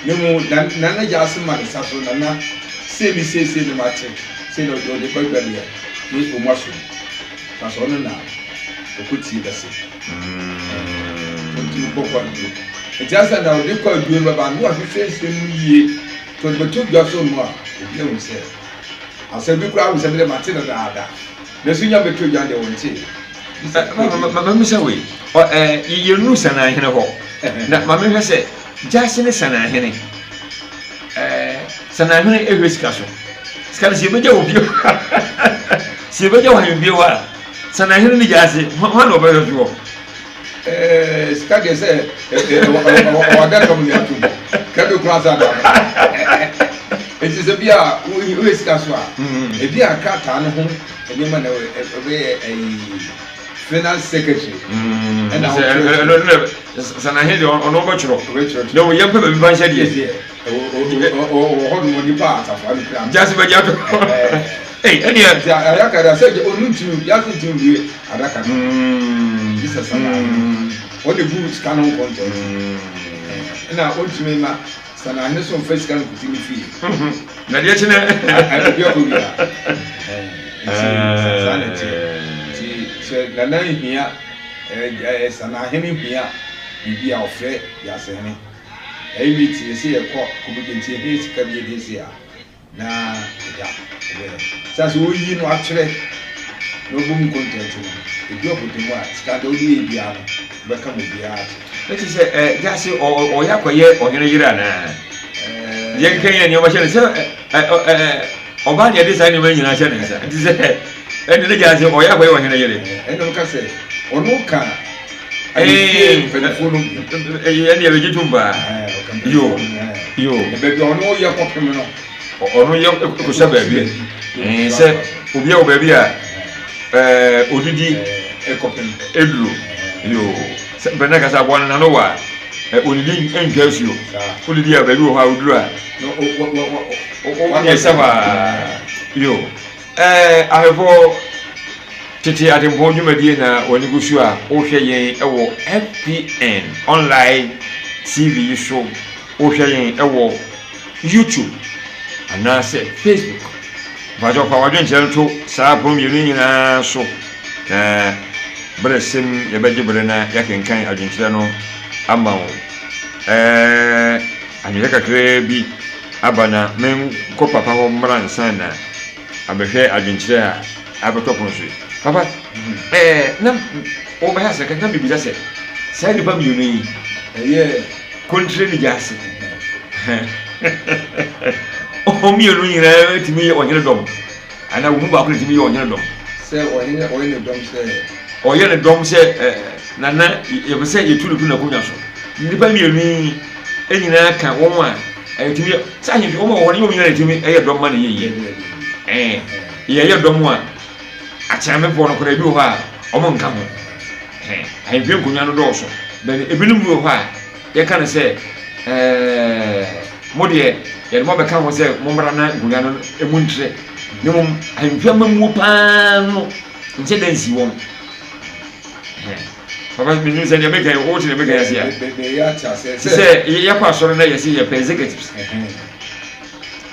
ne mu nana gyaase ma ne nsa so nana sei ne sei sei ne ma te. Sei na ɔde ba dwa deɛ ne ɔmu asom na sɛ ɔno na ɔkɔ tie bɛse ɔtumi bɔ kɔ aduro nti ansa na ɔde kɔ aduro no bɛba no wahwehwɛ nsɛm mu yie nti ɔde bɛto dwa so no a obi ahu sɛ asɛm bi koraa ahu sɛ mede mate dadaada nanso nya bɛto dwa deɛ wɔnte. Mamisa wei yɛnuru Sanahene hɔ na ma mehwɛ sɛ Gyase ne Sanahene Sanahene ehwɛ sika so. Sika no sɛ yɛbɛgya wɔ bio sɛ yɛbɛgya wɔ ahemfie hɔ a Sanahene ne gya ase hwan na ɔbɛhwɛ soɔ? Sika deɛ sɛ ɔwɔ adaka mu ne ato mu kɛdo koraa sɛ ada nti sɛ bi a woyɛ sika so a ebi a krataa no ho nneɛma na ɛbɛyɛ ɛyi finance secretary ɛna ɔtwerɛ Sanahene deɛ ɔno ɔbɛtwerɛ na wɔyɛ mpɛ baabi ba nhyɛ deɛ wɔ hɔ nom nipa a asafo ano kura gyase bɛgye ato ei ɛneɛ nti adaka da sɛ ɔno ntumi gyase ntumi wie adaka no Jesus sanahene ɔde bu sika no nkɔntɔ ɛna ɔntumi ma sanahene so mfa sika no nkosi ne fie na deɛ kyinɛ obi akɔ wia nti saa na ɛteɛ nti sɛ nana hia sanahene hia biribi a ɔfrɛ gyasehene. Ɛyɛ meeting yɛsɛ yɛkɔ kɔbɛgye nti yɛhia sika bi yɛde si a na yɛde Ya, ɔbɛyɛ. Sɛ sɛ woyi no atwerɛ na ɔbɔ mu nkonta nti no, ɛdu ɔpɔtɔ mu a, sika deɛ wode yɛ biara no, wobɛka ma obiara ate. Na kyerɛ sɛ ɛ gyase ɔ ɔ ɔyɛ akɔyɛ ɔhene yere anaa? Yɛn kɛn yɛ nneɛma hyɛ ne sɛ ɛ ɛ ɛ ɔbaa na yɛde saa nneɛma nyinaa hyɛ ne nsa nti sɛ ɛne ne gyase ɔyɛ akɔyɛ ɔhene yere. Ɛna ɔka sɛ ɔno ka ahemfie mpanimfoɔ no bi. Ɛne yɛbɛgye tom paa. Yo yo. Baabi a ɔno yɛ kɔpem no. Ɔno yɛ kɔhyɛ baabi sɛ obi a wɔ baabi a odidi eduro yoo sɛ mpɛn kasa aboa no n'ano wɔ a odidi ntwa asuo odidi a baabi wɔ hɔ a oduro a wɔyɛ sɛ hɔ a yoo ɛɛ ahwɛfoɔ tete atempɔn dwumadie na wɔn ani gu so a wɔhwɛ yɛn wɔ FPN online TV yi so. Wohwɛ yɛn wɔ YouTube anaasɛ Facebook. Mpakyɛw fa w'adwenkyerɛ no to saa apon mmienu yi nyinaa so, na bere sem yɛbɛgye bere na yɛakenkan adwenkyerɛ no ama wo. Ɛɛ, adwenkyerɛ kakraa bi aba na menkɔ papa hɔ mmra ansa na abɛhwɛ adwenkyerɛ a abɛtɔ pono so yi. Papa, ɛɛ, na wobɛyɛ asɛnka na mebisa sɛ, saa nnipa mmienu yi, ɛyɛ Kontire ne gyaase. Wɔn mmienu nyinaa tumi yɛ ɔhene dɔm. Anaa wɔn mu baako na tumi yɛ ɔhene dɔm. Sɛ ɔhene ɔyɛ ne dɔm sɛ. Ɔyɛ ne dɔm sɛ ɛɛ nana yɛpɛ sɛ yɛtu no fi n'akonnwa so. Nnipa mmienu yi nyinaa ka wɔn a ɛtumi yɛ sɛ ahemfie wɔn a wɔwɔ hɔ no nyɛ wɔn nyinaa na ɛtumi yɛ dɔm ma no yɛ yie. Ɛɛ yɛyɛ dɔm a akyeamefoɔ no koraa ebi wɔ hɔ a wɔn nka ho. Ɛɛ ahemfie nkonnwa no dɔɔso. Bɛn ebinom bi wɔ hɔ a. Yɛka no sɛ, Ɛɛ, mo deɛ, yɛde mo abɛka ho sɛ mommra na nkonnwa no mu ntrɛ, na mmom ahemfie amammuo paa no nhyɛ da nsi wɔn. Papa, menim sɛ deɛ meka yi, wote deɛ meka yi ase a. Te sɛ yɛkɔ asɔre na yɛse yɛpɛ executives.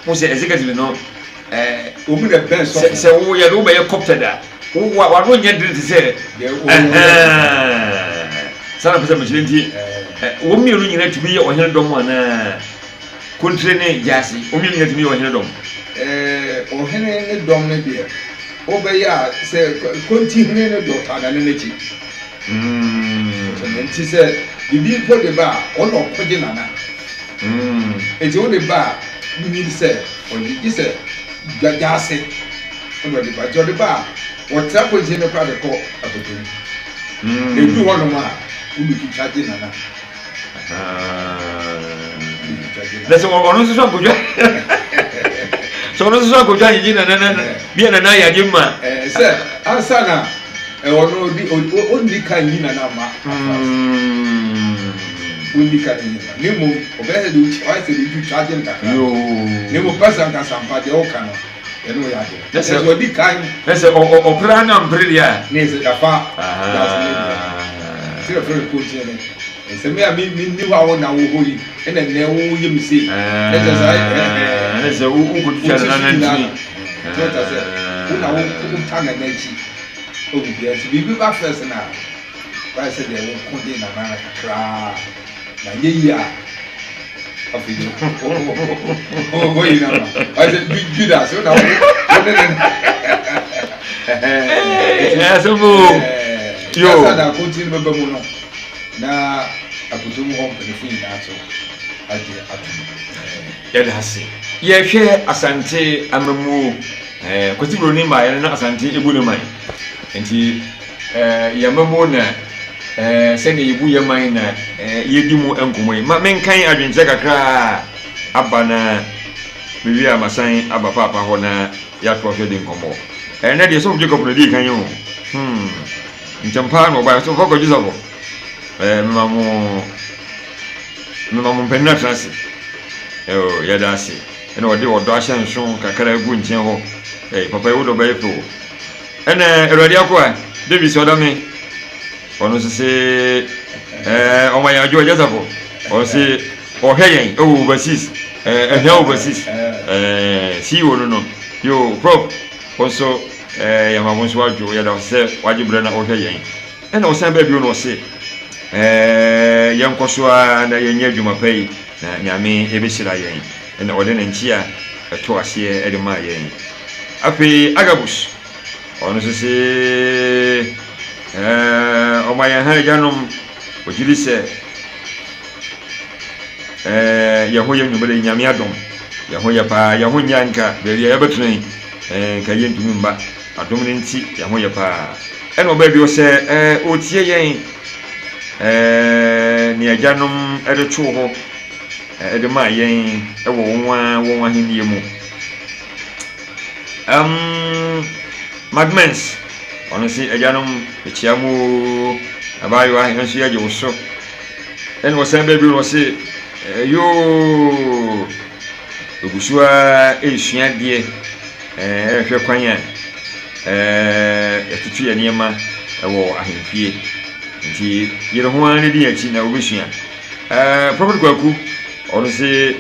Wo sɛ executive no, sɛ woyɛ no wobɛyɛ copted a, wano nyɛ dene te sɛ saa na pɛ sɛ mekyerɛ nti wɔn mmienu nyinaa tumi yɛ ɔhene dɔm anaa kontire ne gyaase wɔn mmienu nyinaa tumi yɛ ɔhene dɔm. Ɔhene ne dɔm no deɛ wobɛyɛ a sɛ konti hene no dɔ taa nane n'akyi nti sɛ biribi mpo de ba a ɔna ɔkɔgye nana nti wode ba a wonyim sɛ ɔgye gye sɛ gyaase Ɛna ɔde ba. Nti ɔde ba a, wɔtra kwansin no koraa de kɔ akoto mu. Na edu hɔnom a, wode twitwa gye nana. Na sɛ ɔno nso so ankotwa sɛ ɔno nso so ankotwa gyegye nana na bi a nana ayɛ adeɛ mu a. Sɛ ansa na ɔno ɔdi ɔnni kan nyi nana ma ɔnni kan nyi nana na mmom ɔbɛyɛ sɛ deɛ ɔayɛ sɛ deɛ ɔtwitwa gye no kakra na mmom pɛsɛ ankasa mpa deɛ ɔka no. Ɛno yɛ ade. Na sɛ wɔdi kan. Na sɛ ɔpere a na mpere deɛ a. Ne sɛ yafa daase ne deɛ. Ti na fɛn ko nkyɛn ne. Nsɛm a mi mi ni hɔ a wɔn na wɔ hɔ yi ɛna nnɛ wɔyɛ mi sei. Ne sɛ saa ɛɛ. Ne sɛ wo nko twitwa ne nan ntini. Tí o ta sɛ wo na wo wo ta nana akyi. Obi bia nti biribi ba fɛs na wayɛ sɛ deɛ wo ko de nana kakraa. Na nyɛ yie a afei de wɔyi na ma ɔsɛ Judas wo na wo ne ne ɛsɛ mo yo kasa na akonti no bɛba mu no na akoto mu hɔ mpanyinfo nyinaa so agye ato mu. Yɛda ase yɛhwɛ Asante amamuo ɛɛ Kwasi Broni mmaa yɛn na Asante ebu ne man nti. Yɛn amammuo na sɛdeɛ yɛbu yɛn man na yɛdi mu nkɔmmɔ yi. Ma menkan adwenkyerɛ kakra a aba na mewie a masan aba paapa hɔ na yɛatoa so adi nkɔmmɔ. Ɛnnɛ deɛ Sɔfo Jacob na ɛdii kan o. Hmm. Ntɛm paa na ɔbaeɛ. Sɔfo Kwadwo Safo. Mema mo mema mo mpanin atena ase. Oh, yɛda ase. Ɛna ɔde ɔdɔ ahyɛnso kakra agu nkyɛn hɔ. Hey, papa yi wo dɔ bɛyɛ fɛ o. Ɛna Awurade akoa David sɛ ɔda me ɔno nso se ɛɛ ɔma yɛn adwo agya safo ɔno se ɔhwɛ yɛn ɛwɔ overseas ɛɛ ɛhwɛ overseas ɛɛ CEO no no yo prof wɔn nso ɛɛ yɛn ma wɔn nso adwo yɛda sɛ wagye brɛ na ɔhwɛ yɛn ɛna ɔsan baabi no ɔse ɛɛ yɛn kɔ so ara na yɛnyɛ adwuma pa yi na Nyame ɛbɛhyira yɛn ɛna ɔde ne nkyea. ɛto aseɛ de maa yɛn. Afei Agabus, ɔno nso se ɛɛ ɔma yɛn ha agyanom, ɔgye di sɛ ɛɛ yɛn ho yɛ nnwuma de Nyame adom, yɛn ho yɛ paa, yɛn ho nyɛ nka baabi a yɛbɛtena yi, ɛɛ nka yɛntumi mba, adom no nti yɛn ho yɛ paa. Ɛna ɔbaa bio sɛ ɛɛ ɔretie yɛn ɛɛ nea agyanom de too hɔ de maa yɛn wɔ wɔn ara wɔn ahenni mu. Um, Magmens, ɔno se agyanom, mekyia mo oo, abaayewa, yɛn nso yɛgye wo so. Ɛna ɔsan baabi no ɔse, yoo, ogu so ara resua adeɛ, ɛrehwɛ kwan a yɛtoto yɛn nneɛma wɔ ahemfie. Nti yere ho ara na di yɛn akyi na wobɛsua. Ɛɛ Prophet Kwaku, ɔno se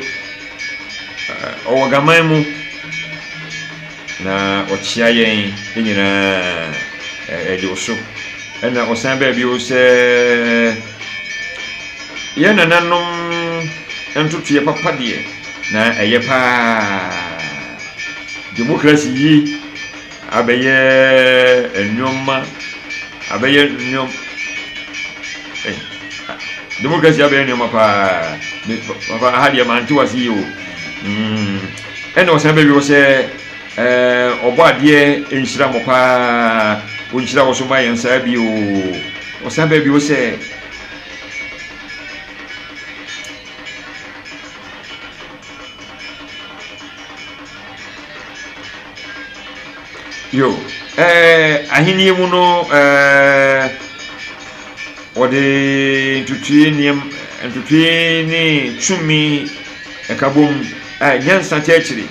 ɔwɔ Gaman mu na ɔkyea yɛn nyinaa ɛgye wo so. Ɛna ɔsan baa bio sɛ yɛn nananom ntotoeɛ papa deɛ na ɛyɛ paa. Demokrasi yi Abɛyɛ nnoɔma, abɛyɛ nnoɔma, eh, democracy abɛyɛ nnoɔma paa. Me papa aha deɛ mante wase yie o. Mm. Ɛna ɔsan bɛwi wɔ sɛ eh, ɔbɔ adeɛ nhyira mo paa, ɔnhyira wɔ so ma yɛn saa bi o. Ɔsan bɛwi wɔ sɛ Yo, ɛɛ ahenni mu no ɛɛ wɔde ntotoe nneɛma ntotoe ne tumi nkabom a nyansa kyerɛkyerɛ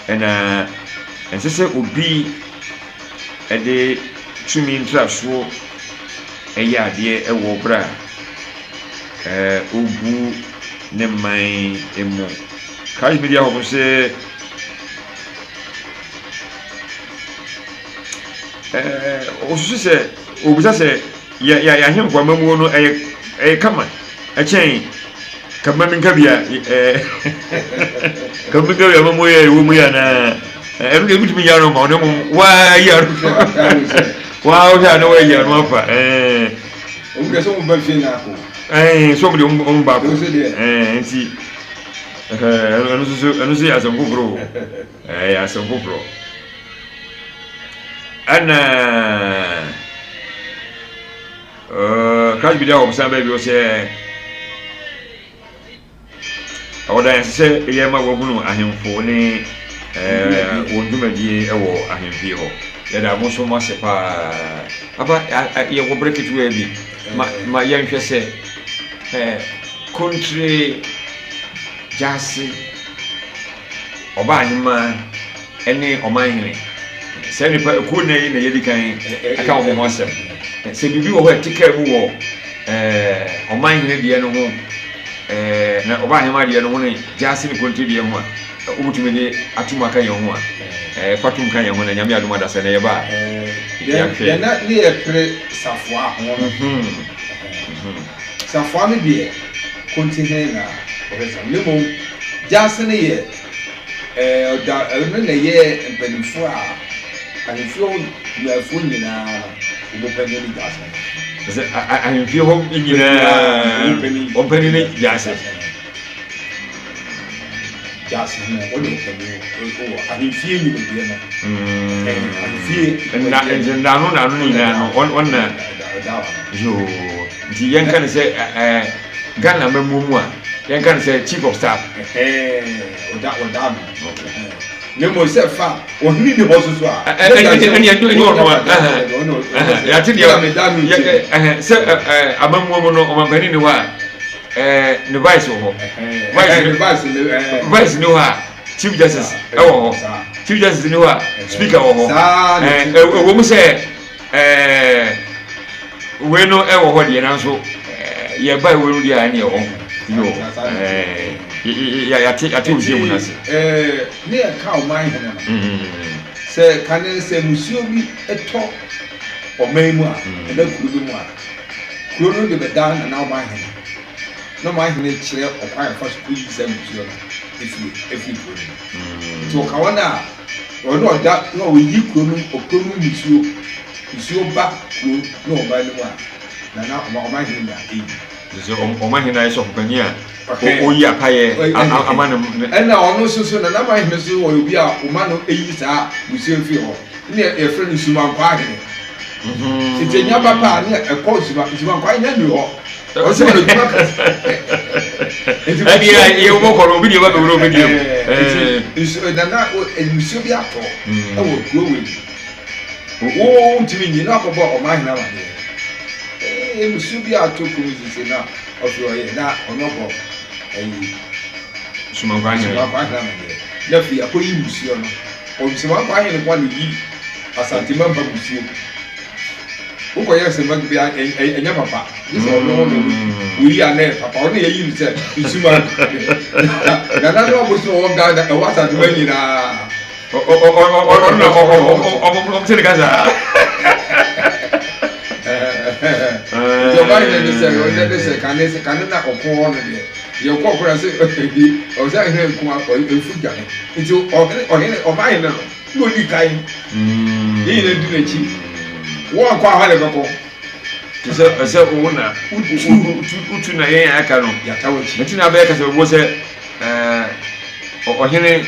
ɛna ɛnsɛ sɛ obi ɛde tumi ntrasoɔ ɛyɛ adeɛ ɛwɔ berɛ a ɛɛ ɔbu ne man mu. Christ Media Hub sɛ ɔsusu sɛ ɔbisa sɛ yɛ yɛ ahemfo amammuo no ɛyɛ ɛyɛ kama ɛkyɛn kama mi nka bia ɛɛ kama mi nka bia amammuo yɛ ɛwɔ mu yɛ anaa ɛno deɛ ebitumi yɛ ano ma ɔno mmom waa yi ano waa wohwɛ a na wɔayi ano afa ɛɛ. Wɔn deɛ sɛ wɔn ba fie na akɔ. Ɛɛ sɛ wɔn deɛ wɔn ba akɔ ɛɛ nti. Ɛno nso so ɛno nso yɛ asɛm foforɔ o ɛyɛ asɛm foforɔ ɛna ɛɛ crash bi da hɔ san baabi ɔsɛ ɔda yɛn sɛ yɛ ma wɔhunu ahemfo ne ɛɛ wɔn dwumadie wɔ ahemfie hɔ yɛda mo nso mo ase paa papa yɛwɔ bere ketewa bi ma ma yɛnhwɛ sɛ ɛɛ. Kontire, Gyasi, Ɔbaahemaa ne Ɔmanhene. Saa nnipa akuo nnan yi na yɛadi kan aka wɔn ho asɛm. Sɛ biribi wɔ hɔ a ɛte kaa mu wɔ Ɔmanhene deɛ no ho na Ɔbaahemaa deɛ no ho ne Gyasi ne Kontire deɛ ho a, wobɛtumi de atom aka yɛn ho a, fa tom ka yɛn ho na Nyame adom adasa na yɛba a, yɛahwɛ. Deɛ na ne yɛpere safoa ho no. Safoa no deɛ, Kontihene na ɔhwɛ sa no, na mmom Gyase no yɛ ɔda, ɔno na ɛyɛ mpanimfoɔ a ahemfie hɔ nnwumayɛfoɔ nyinaa no, wɔn panin ne Gyase no. Sɛ ahemfie hɔ nyinaa wɔn panin ne Gyase. Gyase no, wɔn na panin wɔ ahemfie nnwumadie no. Ahemfie. Nna nna no na no nyinaa no, wɔn na. Yoo, nti yɛnka no sɛ ɛɛ Ghana amammuo mu a, yɛnka no sɛ chief of staff. Ɔda ɔda ano. Na mmom sɛ fa ɔhene ni hɔ soso a. Ɛne ɛne ɛne ɔno a. Yɛate deɛ sɛ amammuo mu no ɔmampanin ni hɔ a ɛɛ ne vice wɔ hɔ. Vice vice ni hɔ a chief justice ɛwɔ hɔ. Chief justice ni hɔ a speaker wɔ hɔ. Ɛwɔ mu sɛ. Ɛɛ wei no ɛwɔ hɔ deɛ nanso yɛba wei no deɛ a ɛne ɛwɔ yo ɛɛ yɛate yɛate wo mu no ase. Ɛɛ ne yɛka ɔman hene no sɛ kane sɛ musuo bi tɔ ɔman mu a ɛna kuro bi mu a kuro no de bɛda nana ɔman hene na ɔman hene kyerɛ ɔkwan a ɛfa so kɔyi saa musuo no. efiri efiri kuro no mu. Nti ɔka wɔn a ɔno ɔda na ɔyi kuro no kuro no nsuo nsuo ba kuro ne ɔman no mu a nana ɔma ɔmanhene na eyi. Sɛ ɔmanhene ayɛ sɔfo panyin a oyi apayɛ ama no. Ɛna ɔno nso so nana manhene nso wɔyɛ obi a ɔma no eyi saa nsuo firi hɔ ne yɛfrɛ no nsumankwaa hene. Nti enya ba paa ne ɛkɔ nsuma nsumankwaa hene nni hɔ. Ɔsɛ ɔno adwuma kɛse. Ɛni a yɛ wɔn kɔ no obi deɛ ba bɛwura obi deɛ mu. Nti nsu nana nsuo bi atɔ ɛwɔ kuro wei mu. Wo ntumi nyi na akɔbɔ ɔman hene amaneɛ. Ee nsuo bi atɔ kuro mu sisi na ɔfiri ɔyɛ na ɔno bɔ ɛyi. Sumankwaa hene. Sumankwaa hene amaneɛ. Na afei akɔyi nsuo no. Sumankwaa hene kwan na oyi Asante mamba musuo. Wokɔyɛ sɛ mma bi a ɛnyɛ papa. Gye sɛ ɔno na oyi a na ɛyɛ papa. Ɔno yɛyi no sɛ nsuma. Nana no abosom ɔwɔ Ghana ɛwɔ Asante mma nyinaa. Ɔno na ɔmo ne kasa. Nti ɔba yɛ ne sɛ ɔnyɛ ne sɛ kane sɛ kane na ɔko hɔ no deɛ yɛ kɔ ɔkora sɛ ɔsɛ ahene nko a ɔfu dwane nti ɔhene ɔhene ɔba hene no. Na odi kan. Yɛn nyinaa di n'akyi. Wɔnkɔ a, hwan na ɛbɛkɔ? Te sɛ ɛsɛ wo na wotu na yɛn a aka no. Yɛata w'akyi. Nti na abɛyɛ kasabɛbuo sɛ ɔhene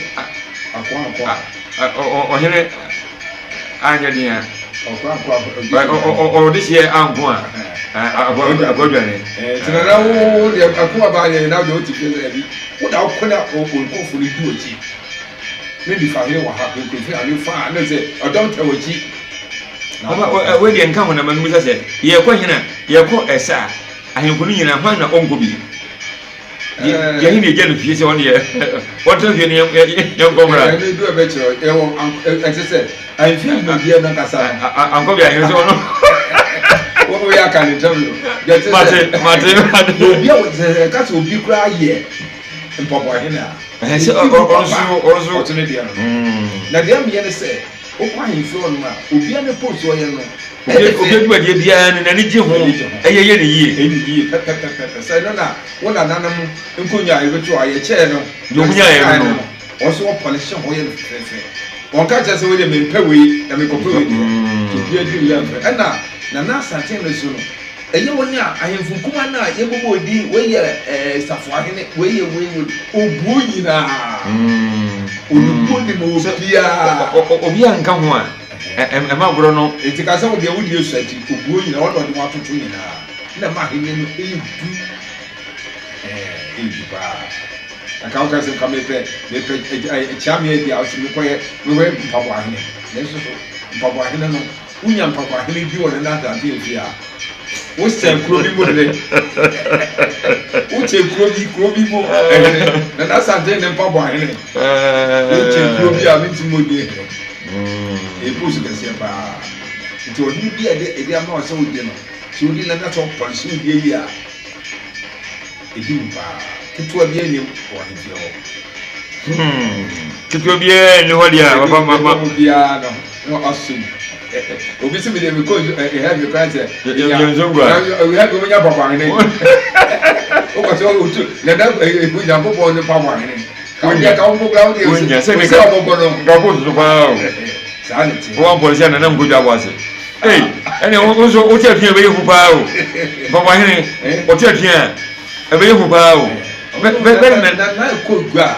ɔhene anyɛ den a ɔde hyeɛ anko a akɔdwane. Nti na na wo deɛ ɛko aba yɛ na deɛ wote fie sɛ bi wo na wokɔ na nkurɔfoɔ no di w'akyi. Ne nifa hene wɔ ha, nkurɔfoɔ a ne fa a ne sɛ ɔdɔm ta w'akyi. Papa, wei deɛ nka ho na ma memmisa sɛ, yɛrekɔ hena? Yɛrekɔ ɛsa a, ahemfo no nyinaa, hwan na ɔnkɔ bi? Deɛ he na ɛgya no fie sɛ ɔno deɛ ɔntena fie no yɛnkɔ mmra. Ɛno du ɛbɛkyerɛ ɛwɔ ɛte sɛ ahemfie dwumadie no ankasa. Ankɔ bi ahemfo sɛ ɔno. Wɔyɛ aka ne ntam no. Mate mate mate. Obi a ɛka sɛ obi koraa yɛ mpaboa hene a. Ɛhɛn sɛ ɔno nso ɔno nso. Ɔto ne deɛ no. Na deɛ meyɛ ne sɛ wokɔ ahemfie hɔ nom a obiara ne post ɔyɛ no. Obi obi adwumadie biara no n'ani gye ho ɛyɛ yɛ ne yie. Ɛyɛ ne yie pɛpɛpɛpɛ sɛ ɛno na wo nananom nkonnwa a yɛbɛto a yɛkyɛɛ no. Deɛ wɔn nyaeɛ no no. Wɔn nso wɔpɔlehye ho yɛ no fɛfɛɛfɛ. Wɔn ka kyerɛ sɛ wei deɛ mempɛ wei na mekɔpɛ wei deɛ. Obiara di wei amfɛ ɛna Nana Asante no so no. Ɛyɛ wɔn a ahemfo nkumaa no a yɛbobɔɔ din, wei yɛ ɛɛ safoahene, wei yɛ wei wei, obuo nyinaa. Onibuo nim obiara. Obiara nka ho a, ɛma agorɔ no. Enti ka sɛ wo deɛ wodi Yesu akyi, obuo nyinaa, ɔno na ɔde wɔn atoto nyinaa, na ɛma ahenni no yɛ du. Ɛɛ, ɛyɛ du paa. Anka woka sɛ nka mepɛ mepɛ kyeame adi a, ɔsɛ mekɔyɛ mekɔyɛ mpaboahene. Nanso so mpaboahene no. Wonya mpaboahene bi wɔ ne n'asase mfe a, wosɛn kuro bi mu hene. Wokyɛ kuro bi kuro bi mu hene. Na n'asante ne mpaboahene. Wokyɛ kuro bi a mentumi mu di hene. Ɛyɛ post kɛseɛ paa. Nti ɔhene bi a ɛde ɛde ama wo sɛ wodi no, sɛ wodi na na sɛ ɔpɔlehye wodi ayi a, ɛdi mu paa. Ketewa biara nni wɔ ahemfie hɔ. Ketewa biara nni hɔ deɛ a, papa ma ma. Biara no. Na ɔsom. Obi sɛ mede mekɔ heaven koraa sɛ heaven wonya pɔpɔhene. Wokɔ sɛ wotu na da Onyankopɔn ne pɔpɔhene. Ka wodeɛ ka wobɔ koraa wodeɛ wonya sɛ sɛ ɔbɔbɔ no. Nka ko soso paa o. Saa ne te. Wɔn pɔlisi a nana nkɔdwa abɔ ase. Ei ɛne wo nso wote afia ɛbɛyɛ hu paa o. Pɔpɔhene ɔte afia ɛbɛyɛ hu paa o. Bɛ bɛ nana ɛkɔ dwa a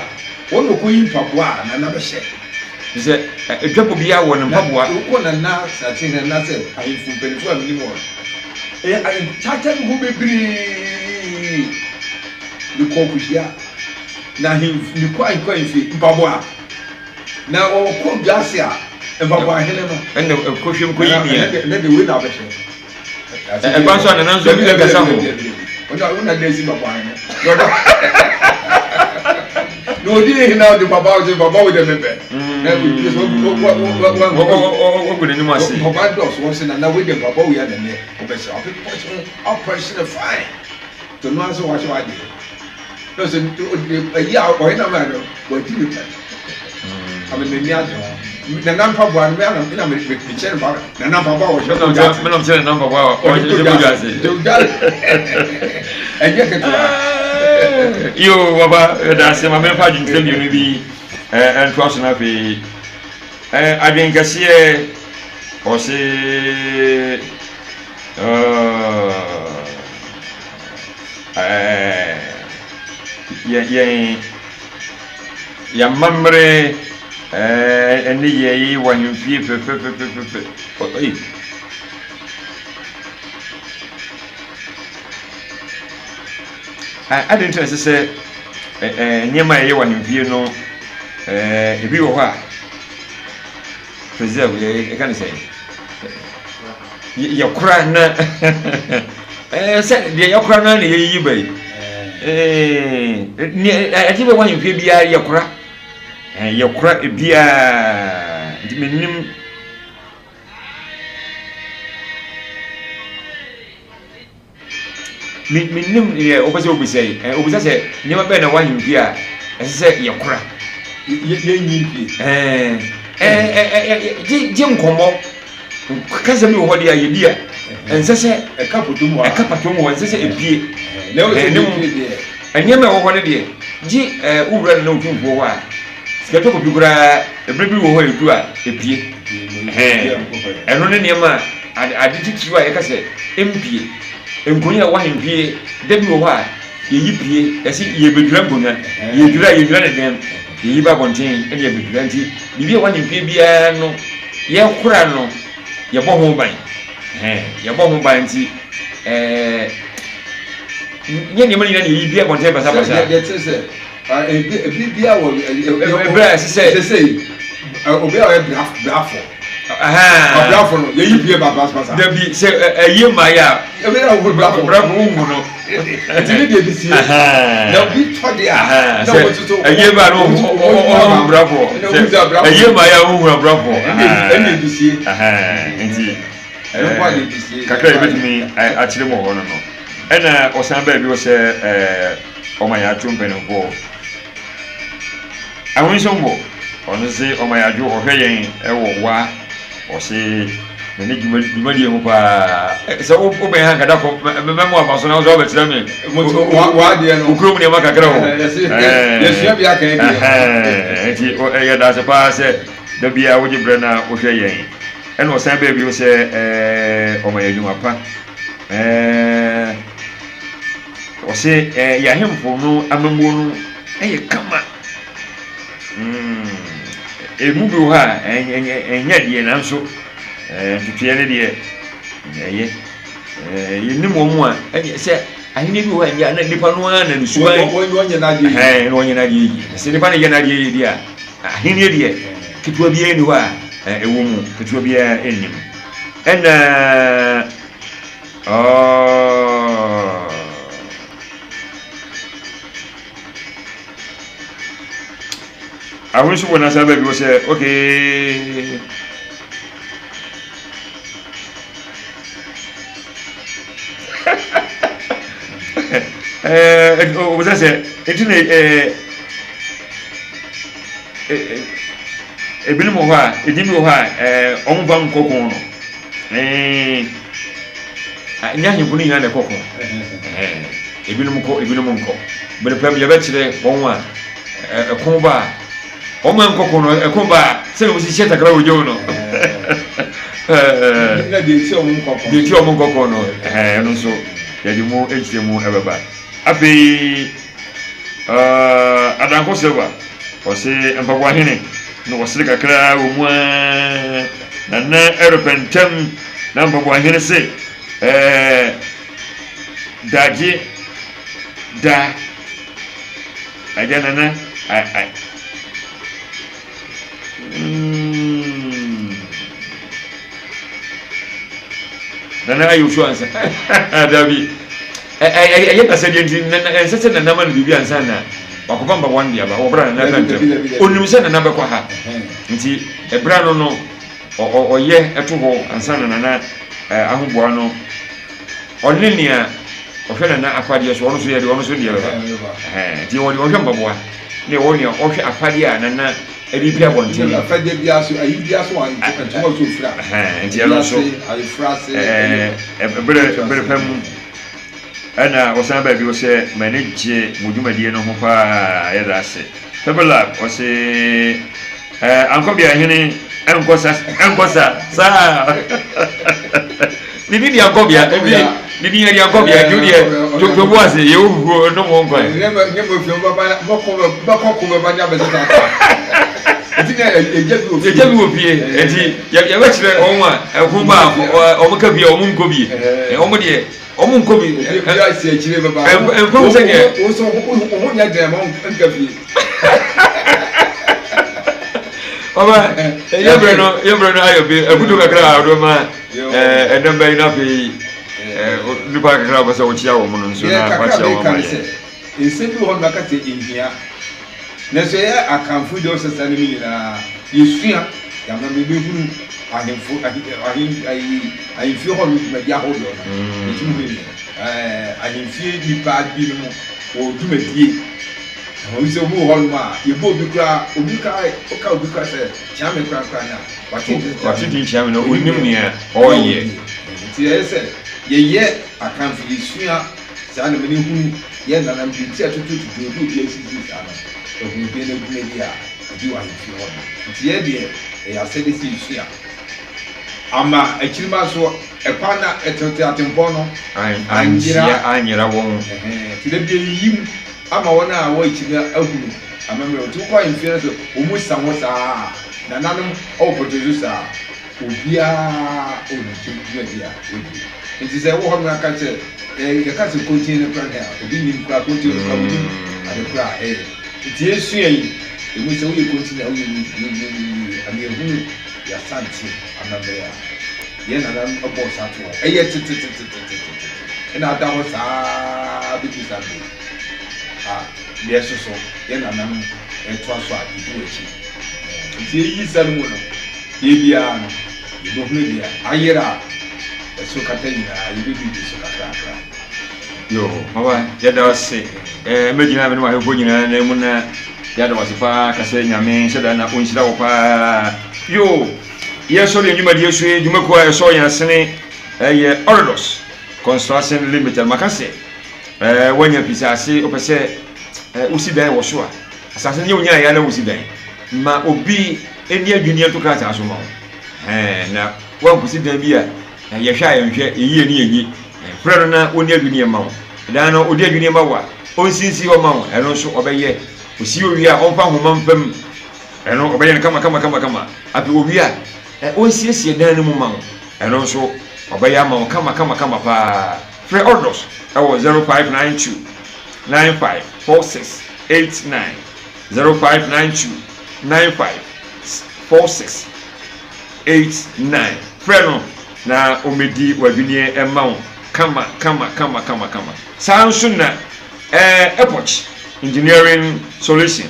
wɔn na ɔkɔyi mpaboa a nana bɛhyɛ. Te sɛ adwabɔ biara wɔ ne mpaboa. Na wokɔ Nana Asante hene anaasɛ ahemfo mpanimfoɔ a menim wɔn no, ɛyɛ ahemfo kyaakyaa gu hɔ bebree. Mekɔɔ kɔhyia na ahemfo mekɔ ahemfo ahemfie mpaboa na wɔkɔ dwa ase a mpaboa hene no. Ɛna kɔhwɛm kɔyi nea. Ɛnɛ de wei na abɛhyɛ. Ɛba nso a nana nso nkasa ho. Wona na esi papa hene. Na odi ne hena ɔde papa ɔde papa wo de mepɛ. Na odi so Ogu n'anim ase. Papa dɔs wɔn sɛ nana wei de papa wo ya nene ɔbɛhyɛ ɔpɛ pɔhyɛ ho ɔpɔhyɛ no fine. To no ase wahyɛ wadeɛ. Na sɛ ayi a ɔyɛ na mɛ no wadi ne pɛ. Ame n'ani agye ho. Nana mpaboa no mɛ na mekyɛ no mpaboa. Nana mpaboa a wɔhyɛ kɔ dwa ase. Menam kyerɛ nana mpaboa a wɔhyɛ kɔ dwa ase. Ɛnyɛ ketewa. Yo, baba, ɛda ase ma memfa adwenkyerɛ mmienu bi ntoa so no afei. Adwenkɛseɛ, ɔse yɛn yɛn amammerɛ ne yɛn wɔ ahemfie fɛfɛfɛfɛfɛ. Adɛn nti na ɛsɛ sɛ nneɛma a yɛyɛ wɔ ahemfie no ebi wɔ hɔ a preserve yɛka ne sɛ yɛkora na sɛ deɛ yɛkora no na yɛyiyi ba yi ɛte bɛ wɔ ahemfie biara yɛkora yɛkora ebiara nti menim Me mennim deɛ wopɛ sɛ wobisa yi. Ɛ wobisa sɛ nneɛma bɛn na ɛwɔ ahemfie a ɛsɛ sɛ yɛkora? Yɛnyi mpie. Ɛɛ ɛ gye gye nkɔmmɔ. Kasa bi wɔ hɔ deɛ a yɛdi a ɛnsɛ sɛ ɛka patom hɔ ɛka patom hɔ ɛnsɛ sɛ epie. Na ɛwɔ sɛ epie deɛ. Nneɛma ɛwɔ hɔ no deɛ gye ɛɛ wo wura no na otumfoɔ hɔ a sikatɔ kɔpi koraa ebere bi wɔ hɔ a edu a epie. Ɛno ne nneɛma a ade titiriw a yɛka sɛ empie. Nkonnwa a ɛwɔ ahemfie, da bi wɔ hɔ a yɛyi pue, yɛse yɛrebɛdwira nkonnwa, yɛdwira a yɛnnwira ne dɛm, yɛyi ba abɔnten na yɛbɛdwira. Nti biribi a ɛwɔ ahemfie biara no, yɛkora no, yɛbɔ ho ban. Yɛbɔ ho ban nti ɛɛ nyɛ nneɛma nyinaa na yɛyi pue abɔnten basabasa. Deɛ kyerɛ sɛ ebi biara wɔ ɛberɛ a ɛsɛ sɛ obi a ɔyɛ brafo Abrafo no, yɛyi pie ba basabasa. Dabi, sɛ ɛyɛ ma yɛ a. Ebi na wo brafo. Brafo wo hu no. Nti ne deɛ bi sie. Na obi tɔ deɛ a. Na wɔn nso Ɛyɛ ma no ɔhu brafo. Ɛyɛ ma yɛ a wohu abrafo. Ɛna ebi sie. Nti kakra yɛ betumi akyerɛ mu wɔ hɔ no no. Ɛna ɔsan baabi wɔ sɛ ɔma yɛ ato mpanimfoɔ. Ahonsom wɔ ɔno se ɔma yɛadwo ɔhwɛ yɛn wɔ wa ɔse n'ani dwuma dwumadie ho paa sɛ wobɛn ha nkada kɔ mɛmo aba so na wo sɛ wobɛkyerɛ me wo kurom nneɛma kakra o yɛsua bi aka deɛ nti ɛyɛ daase paa sɛ da biara wogye berɛ na wohwɛ yɛn ɛna ɔsan baabi sɛ ɔma yɛ adwuma pa Ɔse yɛn ahemfo no amammuo no yɛ kama. Emu bi wɔ hɔ a ɛnyɛ deɛ nanso ntotoeɛ no deɛ ɛyɛ. Yɛnim wɔn a ɛnyɛ sɛ ahenni bi wɔ hɔ a ɛnyɛ na nipa no ara na ne suban. Wɔnyɛ n'adeɛ yie. Wɔnyɛ n'adeɛ yie. Sɛ nipa no yɛ n'adeɛ yie deɛ a ahenni deɛ ketewa biara nni hɔ a ɛwɔ mu ketewa biara nni mu. Ɛna Oh. Awo nso wɔ n'asa baabi wɔ sɛ okay. Ɛɛ ɔbɛsɛ sɛ eti na ɛɛ ebinom wɔ hɔ a edin bi wɔ hɔ a ɛɛ wɔn mfa nkɔ ko no. Ɛɛ, ɛnyɛ ahemfo no nyinaa na ɛkɔ ko. Ebinom kɔ, ebinom nkɔ. Bere pa mu yɛbɛkyerɛ wɔn a ɛko ba a, wɔn a nkɔ ko no, ɛko ba a, sɛdeɛ wɔsi hyɛ takra wɔ gyam no. Na deɛ nti a wɔn nkɔ ko. Deɛ nti a wɔn nkɔ ko no, ɛno nso yɛde mu nkyerɛmu ɛbɛba. Afei. Uh, Adanko Silva, ɔse mpaboa hene na ɔsere kakra wɔ mu aa na na ɛrepɛ ntɛm na mpaboa hene se ɛɛ dagye da agya nana a a mm. Nana ayɛ osu ansa dabi ɛyɛ kasɛdeɛ nti ɛnsɛ sɛ nana ma no biribi ansa na wakɔfa mpaboa no de aba wɔbra nana ka ntɛm onim sɛ nana bɛkɔ ha nti ɛbra no no ɔyɛ ɛto hɔ ansa na nana ahoboa no ɔne nea ɔhwɛ nana afadeɛ so ɔno so yɛ deɛ ɔno so deɛ bɛba nti ɔde ɔhwɛ mpaboa ne ɔwɔ nea ɔhwɛ afadeɛ a nana Ebi pia abɔnten. Afɛdeɛ biara so, ayi biara so a ntoma so ofira. Nti ɛno nso, Ayefra ase. Ɛɛ, bere bere pa mu. Ɛna ɔsan baa bio sɛ, M'ani gye mo dwumadie no ho paa, yɛda ase. Pebble ɔse, Ɛɛ, Ankɔbea hene ɛnkɔ sa, ɛnkɔ sa, saa. Ne din de Ankɔbea, ebi ne din yɛ de Ankɔbea, nti wodeɛ to to bo ase, yɛwɔ fufuo, nom wo nkwan. Nyɛ mo fie, mobɛkɔ ko bɛba ne abɛsesa asa. Nti na yɛgya bi wɔ fie. Yɛgya bi wɔ fie, nti yɛbɛkyerɛ wɔn a ɛko ba a wɔn ka fie a wɔn nkɔ bie. Wɔn deɛ. Wɔn nkɔ bi. Obi asi akyire bɛba. Ɛnfa ho sɛ deɛ. Wo so wo ho nyɛ den ma nka fie. Ɔba yɛ brɛ no yɛ brɛ no ayɛ bi akutu kakra a ɔdɔ ma ɛnam bɛyi na afei nipa kakra a wɔsɛ wɔkyia wɔn no nso na wɔakyia wɔn ama yɛ. Nsɛm bi wɔ hɔ no aka sɛ nhia. Nanso yɛyɛ Akanfo deɛ ɔsɛ saa nneɛma nyinaa yɛsua yɛama mebɛhunu ahemfo ahe ayi ahemfie hɔ no dwumadi ahodoɔ no ɛtumi hunu ne ahemfie nnipa binom wɔ dwumadie ɛho sɛ obi wɔ hɔ nom a yɛbɔ obi koraa obi ka woka obi koraa sɛ kyeame koraa koraa no a wate din kyeame no ɔnim nea ɔyɛ. Nti ɛyɛ sɛ yɛyɛ Akanfo yɛsua saa nneɛma no hunu Yɛn nananom de nti a tutututu obi obi asisi saa no, ahurudeɛ no adwuma bi a ɛdi wɔ ahemfie hɔ no. Nti yɛn deɛ, ɛyɛ asɛdeɛ sɛ yɛsua ama akyirimma nso ɛkwan na ɛtete atempɔn no anyera. Anyera wɔn. Ɛhɛn, nti da bi yɛyiyi mu ama wɔn a wɔwɔ akyiri no ahunu amammerɛ. Nti wokɔ ahemfie no sɛ wɔn sa hɔ saa, nananom wɔ pɔtɔ so saa. Obiara wɔ ne dwumadi a odi. Nti sɛ wowɔ hɔ nom aka sɛ yɛka sɛ kontin no koraa a, obi nnim koraa kontin no koraa onim ade koraa a ɛyɛ. Nti yɛsua yi, ɛmu sɛ woyɛ kontin a woyɛ wei wei wei wei ama yɛhunu yɛasante amammerɛ a yɛn nananom bɔɔ saa to hɔ. Ɛyɛ tetetetetete ɛna ada hɔ saa bɛduru saa berɛ yi a deɛ ɛsoso yɛn nananom ɛtoa so a yɛdi wɔ akyi. Nti yɛyi saa no mu no, Yɛ biara no, yɛbɛhunu deɛ ayera a ɛso kata nyinaa, yɛbɛdidi so kakrakra. Yo, papa, yɛda wo ase. Eh, mɛgyina me ne w'ahwɛfoɔ nyinaa nan mu na yɛada wo ase paa ka sɛ Nyame nhyɛ da na ɔnhyira wo paa. Yo, yɛsɔre yɛn dwumadie so yi, dwumakuo a ɛsɔ yɛn asene ɛyɛ Oridos Construction Limited. Maka sɛ, eh, woanya fisase, wopɛ sɛ eh, wosi dan wɔ so a, asase no nyɛ wonyaeɛ na wosi dan. Ma obi Ɛnni adwinneɛ nto krataa so ma wo. Ɛɛ, na woankosi dan bi a yɛhwɛ a yɛnhwɛ, yɛyi ani yɛnyi. Frɛ no na ɔnni adwinneɛ mma wo. Dan no, ɔdi adwinneɛ ma wo a, ɔnsinsi hɔ mma wo. Ɛno nso ɔbɛyɛ. Ɔsi owie a, ɔmfa nhoma mfa mu. Ɛno ɔbɛyɛ no kama kama kama kama. Afei ɔwie a, ɔnsiesie dan no mu mma wo. Ɛno nso ɔbɛyɛ ama wo kama kama kama paa. Frɛ Ordos wɔ 0592 95 46 89, 0592 95 46 89 Frɛ no na ɔmmɛdi w'adwinneɛ mma wo kama kama kama kama kama. Saa nso na ɛɛ Epoch Engineering Solution,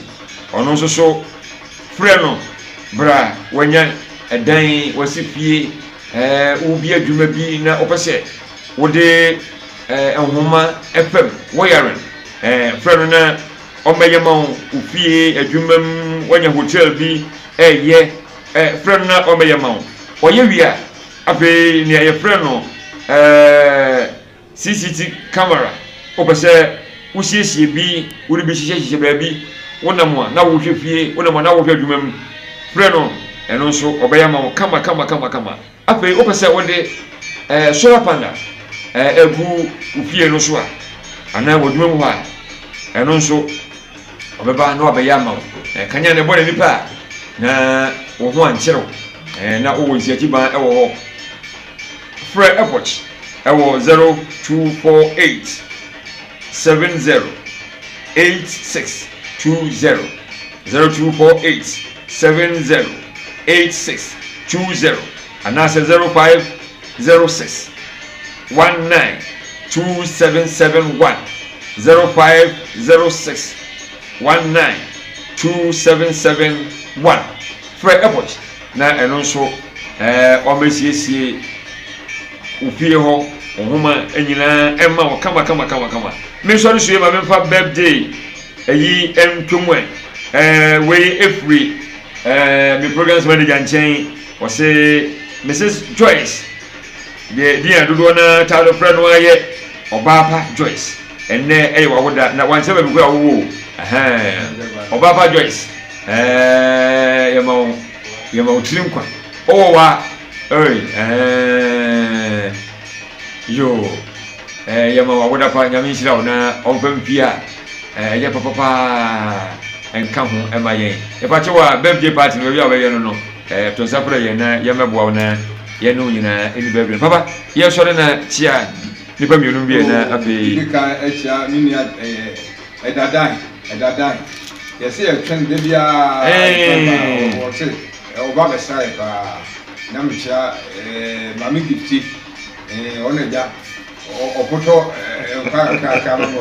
ɔno nso so frɛ no bra wanya ɛdan, wasi fie, ɛɛ wobi adwuma bi na wopɛ sɛ wode ɛɛ nhoma ɛfam, wiring, ɛɛ frɛ no na Ɔmmɛyɛ ma wo, wo fie, adwuma mu, woanya hotel bi ɛyɛ, ɛ, frɛ no na ɔmmɛyɛ ma wo. Ɔyɛ wie a, afei nea yɛfrɛ no ɛɛ CCT camera, wopɛ sɛ wosiesie bi, wode bi hyehyɛhyehyɛ baabi, wonam a na wohwɛ fie, wonam a na wohwɛ adwuma mu, frɛ no, ɛno nso ɔbɛyɛ ama wo kama kama kama kama. Afei wopɛ sɛ wode eh, solar panel eh, egu wo fie no so a, anaa w'adwuma mu hɔ a, ɛno nso ɔbɛba na wabɛyɛ ama wo. Eh, kanea na ɛbɔ n'ani pɛ a, na wo ho ankyere wo, eh, na wowɔ nsiakyiban wɔ hɔ. Frɛ Epoch ɛwɔ 0248 70 8620, 0248 70 8620 anaasɛ 0506 19 2771, 0506 19 2771. Frɛ Airport na ɛno nso ɛɛ wɔmmɛsiesie wo fie hɔ, wo nhoma nyinaa ɛma wo kama kama kama kama. Me nsɔre so yɛ ma memfa birthday ɛyi ntwom ɛ. Ɛɛ wei efiri ɛɛ me programs manager nkyɛn, ɔse Mrs Joyce, deɛ din a dodoɔ no ara taa de frɛ no ara yɛ. Ɔbaa pa Joyce, ɛnnɛ ɛyɛ w'awoda na wankyerɛ baabi koraa a wowɔ o. Ɛhɛn. Ɔbaa pa Joyce, ɛɛ yɛma wo yɛma wo tiri nkwa. Wowɔ wa ɛɛ ɛhɛn. Yoo, ɛɛ yɛma wo awoda pa, Nyame nhyira wo na ɔmfa mfie a ɛyɛ papa paa nka ho ɛma yɛn. Yɛpa kyɛw a birthday party no baabi a wɔbɛyɛ no no, ɛɛ to nsa frɛ yɛn na yɛmmɛboa wo na yɛne wo nyinaa ɛni birthday no. Papa, yɛsɔre na kyia nnipa mmienu bi na afei. Di kan akyia me nua ɛyɛ ɛdadan ɛdadan yɛsɛ yɛtwɛn da biara wɔse ɔba bɛsra yɛ paa na mekyia maame gifti. Eh, ɔno agya, ɔpotɔ nkwa kakrakra no no.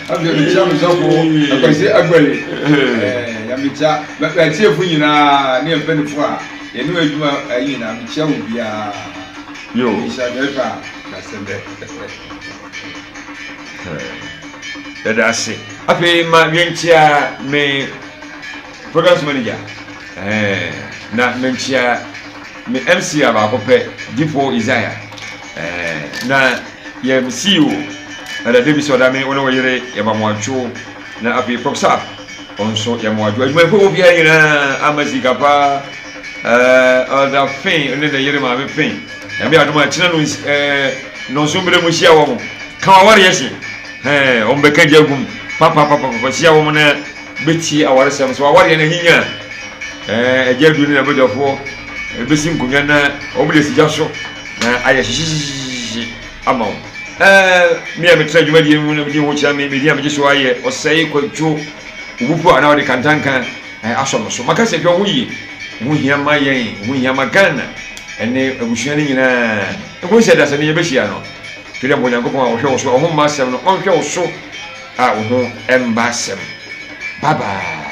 Afei mekyia me sɔfo Akwasi Agbali. Eh, ya mekyia m'atiefo nyinaa ne mpanyinfo a yɛne wɔn adwuma ayi nyinaa mekyia wo biara. Yo. Mehyia dɛfɛ a na sɛ dɛ. Yɛda ase. Afei ma yɛnkyia me Programs manager eh, na menkyea me MC a baako pɛ, Difo Isaiah eh, na yɛ me CEO Ɛda Davis Ɔdame, wo ne wo yere yɛma mo adwo, na afei Prof Sap ɔnso yɛma wo adwo. Adwumayɛfo wɔ biara nyinaa ama sika pa eh, Elder Finn ne ne yere maame Finn, Nyame adom a kyena no eh, nnɔnso mmerɛ mu hyia wɔn, ka w'awareɛ hye, eh, wɔn bɛka gya agum papapapapa, hyia wɔn na bɛtie awaresɛm. Sɛ w'awareɛ no ahinya a, ɛɛ, agya adu ne n'abadwafoɔ bɛsi nkonnwa na wɔde asi gya so na ayɛ hyehyehyehye ama wo. Ɛɛ, me a metra dwumadie mu na medi ho kyerɛ me, medin a megye so ayɛ ɔsɛe kwadwo obupu a na ɔde kantanka asɔ no so. Maka sɛ hwɛ wo ho yie, wo ho hia ma yɛn, wo ho hia ma Ghana ɛne abusua no nyinaa. Nkosi sɛ dasani yɛbɛhyia no, twɛdeɛ mpa Onyankopɔn a ɔhwɛ wo so, ɔho mma asɛm no, ɔnhwɛ wo so. A wo ho mma asɛm. Bye bye.